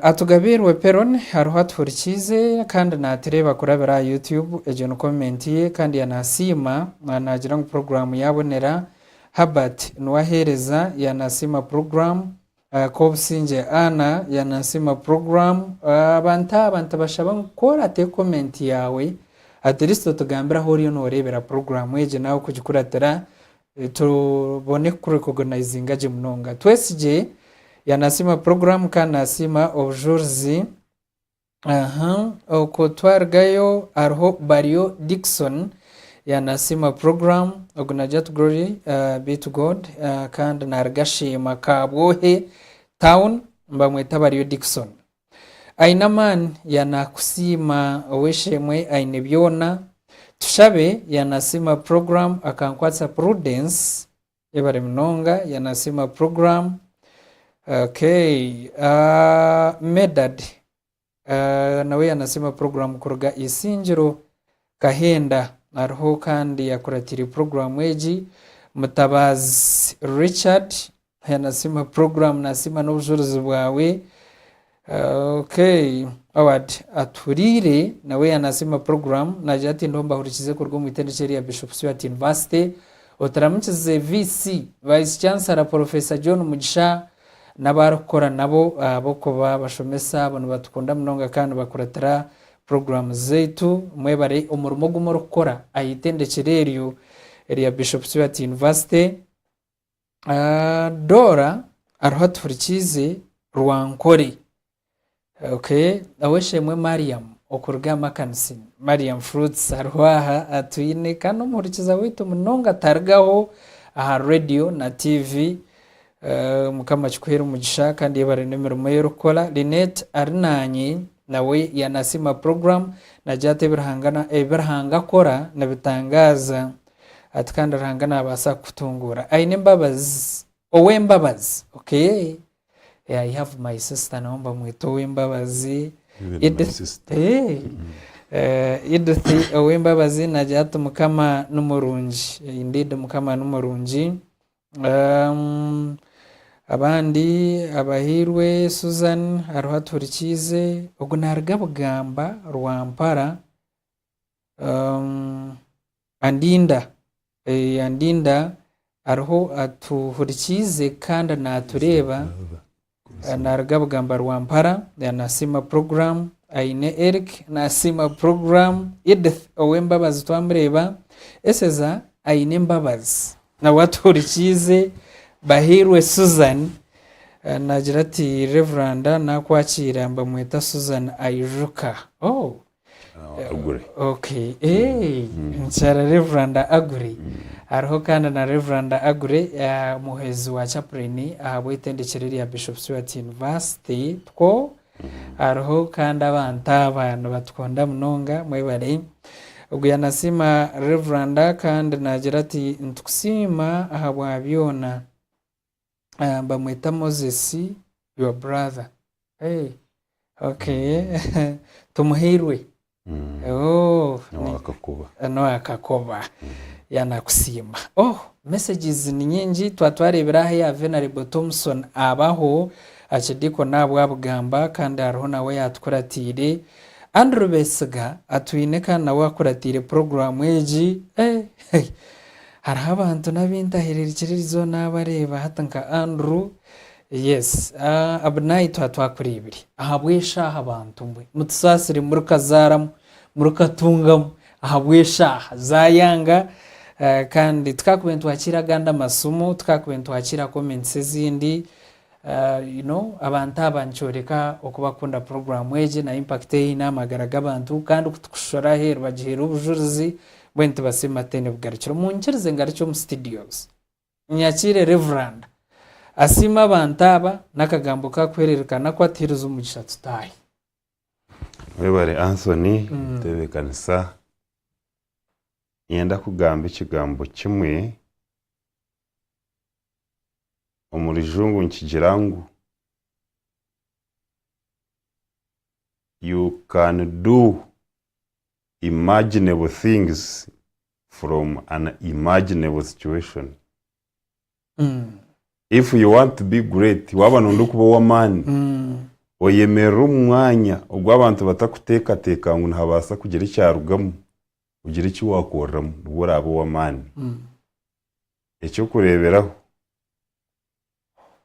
Atugabiirwe Peron hariho atuhurikiize kandi naatureeba kurabira aha YouTube egyo ni comment ye kandi yanaasiima naagira ngu program yaabonera. Herbert niwe aheereza yanaasiima program. Kobusingye Anna yanasiima program. Abantu aba nitubashaba ngu ku orate comment yaawe at least otugambire ahu oriyo noreebera program egi naawe kugikuratira tubone kukurecognizinga gye munonga. Twesigye yanasiima program kandi nasiima obujurizi. Aha, okwo twarugayo hariho Baryo Dickson yanasiima program ogu nagira ati glory be to God kandi naruga Sheema Kabwohe town nibamweta Baryo Dickson. Aine amaani yanakusiima ow'eishe-emwe aine byona. Tushabe yanasiima program akankwatsa Prudence Yebare munonga yanasiima program. Okay, Medard nawe yanasiima program kuruga Isingiro Kahenda ariho kandi yakuratire program egi. Mutabazi Richard yanasiima program nasiima n'obujurizi bwawe. Okay, Howard Atuhuriire nawe yanasiima program nagira ati ndiho mbahurikize kuruga omu itendekye erya Bishop Stuart University. Oturamukize VC, Vice Chancellor Professor John Mugisha n'abu arikukora nabo ahabw'okuba abashomesa abo nibatukunda munonga kandi nibakuratira puroguraamu zaitu. Mwebare omurimo ogu murikukora aha itendekyero eryo erya Bishop Stuart University. Dora ariho atuhurikiize Rwankore. Okay, ow'eishe-emwe Mariam okuruga Makansin, Mariam Fruits ariho aha atwine kandi n'omuhurikiza waitu munonga tarugaho aha radio na TV. Eh, Mukama akikuheere omugisha kandi yebare n'emirimo ei orikukora. Lynette Arinanyi nawe yanasiima program nagira ati ebi Ruhanga na- ebi Ruhanga akora nibitangaaza ati kandi Ruhanga nabaasa kukutunguura. Aine embabazi, ow'embabazi okay. Yeah, I have my sister nawe mbamweta ow'embabazi. Even my Edith, sister. eh, eh, Edith ow'embabazi nagira ati Mukama ni murungi. Indeed Mukama ni murungi. Um, abandi abahairwe Susan hariho atuhurikiize ogu naruga Bugamba Rwampara. Um, Andinda eh, Andinda ariho atuhurikiize kandi natureeba. Naruga Bugamba Rwampara nasiima program. Aine Eric nasiima program. Edith Owembabazi twamureeba. Eseza Aine Embabazi nawe atuhurikiize. Bahiirwe Susan nagira ati Reveranda nakwakiira nibamweta Susan Aijuka. Oh! Agure. Okay. Eh, nkyara Reverand Agure. Hariho kandi na Reverand Agure eh, omuhwezi wa chaplain ahabw'eitendekero erya Bishop Stuart University two. Hariho kandi abantu aba nibatukunda munonga mwebare. Ogu yanasiima Reverand kandi nagira ati nitukusiima ahabwa byona. Ah, bamweta Moses your brother. Hey, okay. Tumuhairwe. Oh, ni- Nowakakuba. nowakakoba yanakusiima oh messages ni nyingi twatwarebera aha ya venerable Thompson abaho akidiko nabwabugamba kandi hariho nawe yatukuratiire Andrew Besiga atwine kandi nawe akuratiire program egi eh, Hariho abantu n'abintahirira eriizooba naabareeba hati nka Andrew, yes Abunai twaba twakureebire ahabw'eshaaha bantu mwe mutusaasire murikazaaramu murikatungamu ahabw'eshaaha zaayanga kandi tukakubaire nitwakiira agandi amasimu tukakubaire nitwakiira comments ezindi you know abantu aba nikyoreka oku bakukunda puroguraamu egi na impact ei eine aha magara g'abantu kandi ku tukushora aheeru bagiheerwa obujurizi mbwenu tibasiima hataine bugarukiro. Munyikirize ngarukye omu studios nyakiire Reverand asiime abantu aba n'akagambo kakuhereerukana aku atuheereze omugisha tutaahe. Webare Anthony kutebeekanisa. Niinyenda kugamba ekigambo kimwe. Omu rujungu nikigira ngu you can do imaginable things from an imaginable situation. If you want to be great, waaba noyenda kuba ow'amaani, oyemerere omu mwanya ogu abantu batakuteekateeka ngu nihabaasa kugira ekyarugamu, ogire eki waakoreramu nibwo oraabe ow'amaani. Eky'okureeberaho,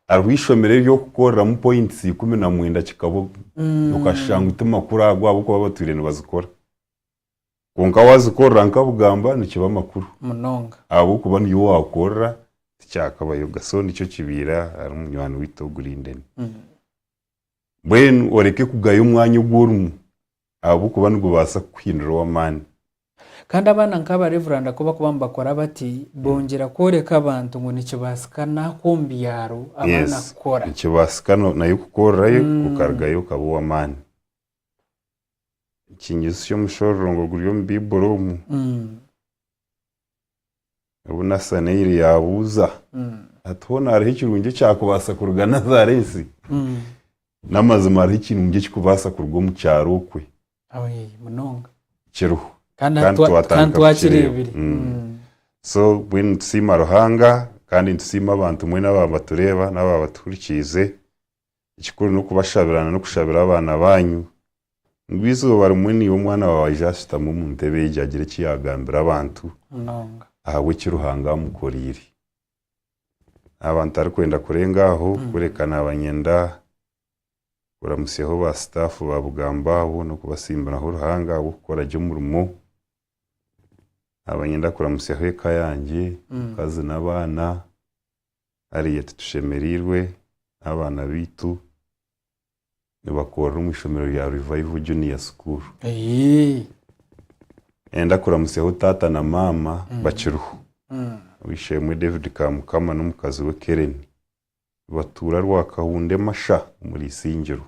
hariho eishomero ery'okukoreramu points 19 kikaba okashusha ngu ti makuru ago ahabw'okuba batwire nibazikora. Kwonka waazikorera nka Bugamba nikiba amakuru Munonga. ahabw'okuba niiwe waakorera tikyakabayoga. So nikyo kibaire ahari munywani waitu ogu Linden. Mbwenu oreke kugaya omwanya ogu orimu ahabw'okuba nigubaasa kukuhindura ow'amaani. Kandi abaana nk'aba Reveranda ku bakuba nibakora bati, bongyera kworeka abantu ngu nikibaasika n'ak'omu byaro abaana Yes, kukora. nikibaasika no- nayo kukorerayo okarugayo okaba ow'amaani. Ekinyijutsya omushororongo guri omu Baiburi omu, obu Nasanaeli yaabuuza ati, Hoona hariho ekirungi ekyakubaasa kuruga Nazareesi? N'amazima hariho ekirungi ekirikubaasa kuruga omu kyaro okwe. Oi, munonga. Kiriho. Kandi Kandi twa- twatandika kandi twakireebire. kukireeba. So mbwenu nitusiima Ruhanga kandi nitusiima abantu mwena abaaba nibatureeba n'abaaba batuhurikiize. Ekikuru n'okubashabira n'okushabira abaana baanyu ngu eizooba rimwe naiwe omwana waawe aije ashutame omu ntebe egyo agire eki yaagambira abantu Munonga. ahabw'eki Ruhanga amukoreire. Naaba ntarikwenda kurenga aho kureka naaba nyenda kuramutsyaho ba sitaafu ba Bugamba abo n'okubasiimiraho Ruhanga ahabw'okukora gye omurimo. Naaba niinyenda kuramutsyaho eka yangye, omukazi n'abaana, hariya titushemereirwe n'abaana baitu nibakorera omu ishomero rya Revival Junior School. Niinyenda kuramutsyaho taata na maama bakiriho, ow'eishe-emwe David Kamukama n'omukazi we Kellen. Nibatuura Rwakahunda Emasha omuri Isingiro.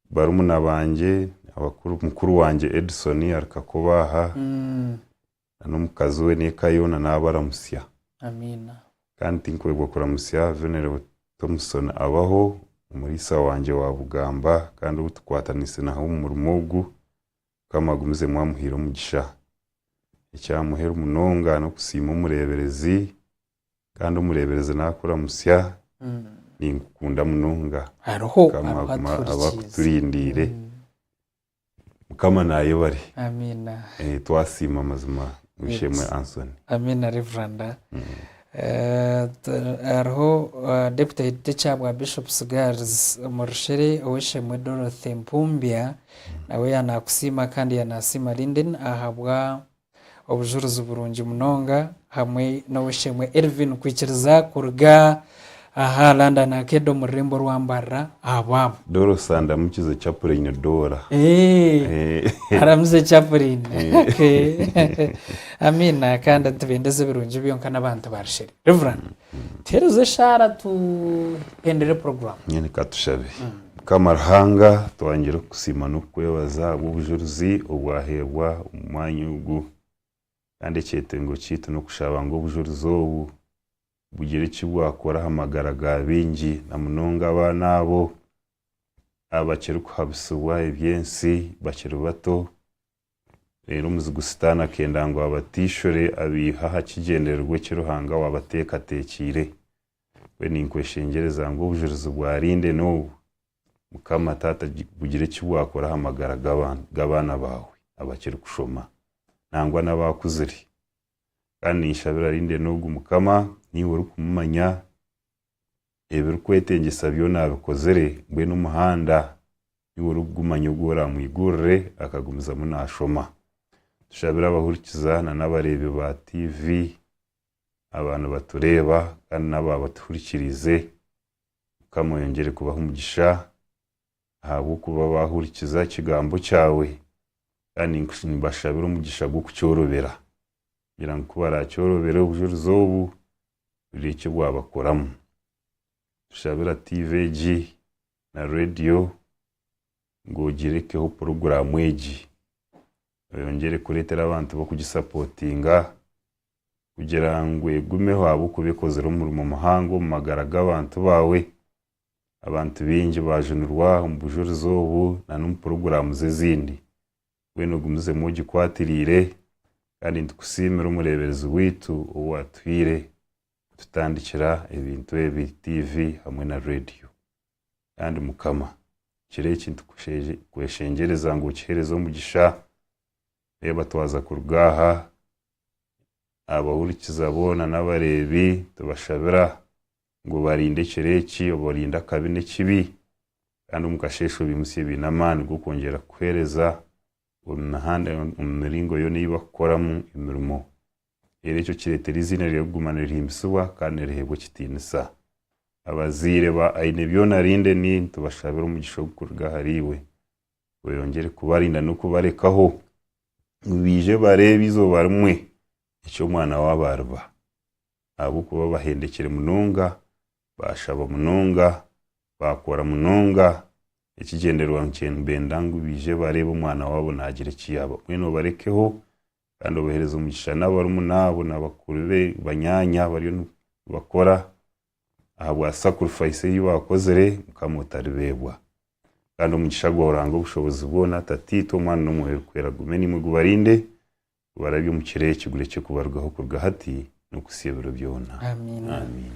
Barumuna bangye, abakuru, mukuru wangye Edson ari Kakoba aha, na n'omukazi we n'eka yoona naabaramutsya. Amiina. Kandi tinkwebwa kuramutsya Venerable Thompson Abaho, omuriisa wangye wa Bugamba kandi ou tukwataniise nawe omu murimo ogu. Mukama agumizemu amuhaire omugisha. Ekyamuheru munonga n'okusiima omureeberezi Kandi omureeberezi naakuramutsya, ninkukunda munonga. Hariho Mukama hariho aguma atuhurikiize. abakuturindiire. Mukama naayebare. Amiina. Eh, twasiima mazima Wishemwe Yes. Anthony. Amiina Reveranda. Hariho Deputy Head Teacher bwa Bishops Girls omu Rushere Ow'eishe-emwe Dorothy Mpumbya nawe yaanakusiima kandi yaanaasiima Linden ahabwa obujurizi burungi munonga hamwe n'ow'eishe-emwe Elvin kwikiriza kuruga aha London Arcade omu rurembo orwa Mbarara ahabwabo. Dorothy andamukize Chaplain Dora. Aramuze Chaplain. Okay. Amiina kandi nitubendeza ebirungi byonka n'abantu ba Rushere. Reverend, tuheereze eshaara tuhendere program. Nyine katushabe. Mukama Ruhanga, twangire kukusiima n'okukwebaza ahabw'obujurizi obwaheebwa omu mwanya ogu. Kandi ekyetengo kyaitu n'okushaba ngu obujurizi obu bugire eki bwakora aha magara ga baingi na munonga abaana abo abakirikuhabisibwa eby'ensi bakiri bato. Reero omuzigu Sitaane akenda ngu abateishure abaihe aha kigyendererwa eki Ruhanga waabateekateekiire. Mbwenu ninkweshengyereza ngu obujurizi bwa Linden obu, Mukama Taata bugire eki bwakora aha magara g'abaana baawe abakirikushoma nangwa n'abaakuzire. Kandi ninshabira Linden ogu Mukama, niiwe orikumumanya, ebirikwetengyesa byona abikozire, mbwenu omuhanda niiwe orikugumanya ogu oraamwigurire akagumizamu naashoma. Tushabire abahurikiza na n'abareebi ba TV aba nibatureeba kandi n'aba batuhurikiriize, Mukama oyongyere kubaha omugisha ahabw'okuba baahurikiza ekigambo kyawe kandi nimbashabira omugisha gw'okukyorobera kugira ngu ku baraakyorobere obujurizi obu bugire eki bwabakoramu. Tushabira tiivi egi na rediyo ngu ogirekeho puroguraamu egi, oyongyere kureetera abantu b'okugisapotinga kugira ngu egumeho ahabw'okuba ekozire omurimo muhango omu magara g'abantu baawe. Abantu baingi baajunirwa omu bujurizi obu n'omu puroguraamu ezindi. Mbwenu ogumizemu ogikwatiriire kandi nitukusiimira omureeberezi waitu ou waatuhaire kututandikira ebintu ebi, tiivi hamwe na rediyo. Kandi Mukama, ekiro eki nitukweshengyereza ngu okiheereze omugisha. Reeba twaza kuruga aha, abahurikiza boona n'abareebi nitubashabira ngu obarinde ekiro eki, obarinde akabi n'ekibi, kandi omu kasheeshe obaimutsye baine amaani g'okwongyera kukuheereza omu mihanda, omu miringo yoona ei barikukoramu emirimo. Reero ekyo kireetere eiziina ryawe kuguma nirihimbisibwa kandi niriheebwa ekitiinisa. Abazaire ba Ainebyona Linden nitubashabira omugisha ogurikuruga ahariiwe, oyongyere kubarinda n'okubarekaho ngu baije bareebe eizooba rimwe eki omwana waabo ariba. Ahabw'okuba bahendekire munonga, baashaba munonga, baakora munonga, ekigyendererwa nibenda ngu baije bareebe omwana waabo naagira eki yaaba. Mbwenu obarekeho kandi obaheereze omugisha n'abarumuna abo na bakuru be, banyaanya abariyo nibakora ahabwa sacrifice ei baakozire, Mukama otaribeebwa. Kandi omugisha gwawe Ruhanga ow'obushobozi bwona, Tataitwe, Omwana n'Omwoyo Orikwera gume naimwe gubarinde, Gubarabye omu kiro eki gurekye kubarugaho kuruga hati n'okuhitsya ebiro byona. Amiina. Amiina.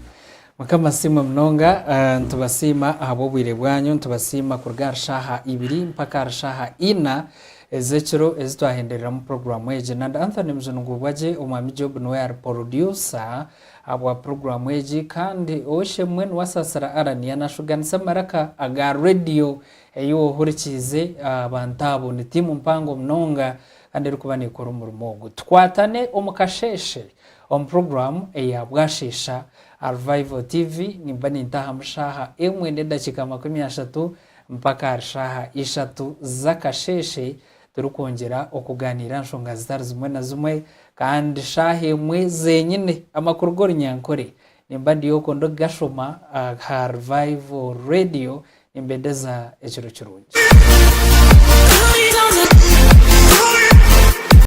Mukama asiimwe munonga. Eh, Nitubasiima ahabw'obwire bwanyu, nitubasiima kuruga ahari shaaha ibiri mpaka ahari shaaha ina ez'ekiro ezi twahendereramu puroguraamu egi. Nandi Anthony Mujuni Ngubwagye, Omwami Job niwe ari porodyusa ahabwa puroguraamu egi kandi ow'eishe-emwe niwe Asaasira Allan yaanashuganisa amaraka aga rediyo ei ohurikiize. Abantu abo ni tiimu mpango munonga kandi erikuba neekora omurimo ogu. Tukwatane omu kasheeshe omu puroguraamu eya Bwasheesha aha Revival TV. Nimba nintaahamu shaaha emwe n'edakiika 30 mpaka ahari shaaha ishatu z'akasheeshe turikwongyera okugaaniira aha nshonga zitari zimwe na zimwe kandi shaaha emwe zenyine amakuru g'orunyankore nimba ndi okwo ndikugashoma aha Revival Radio. Nimbendeza ekiro kirungi.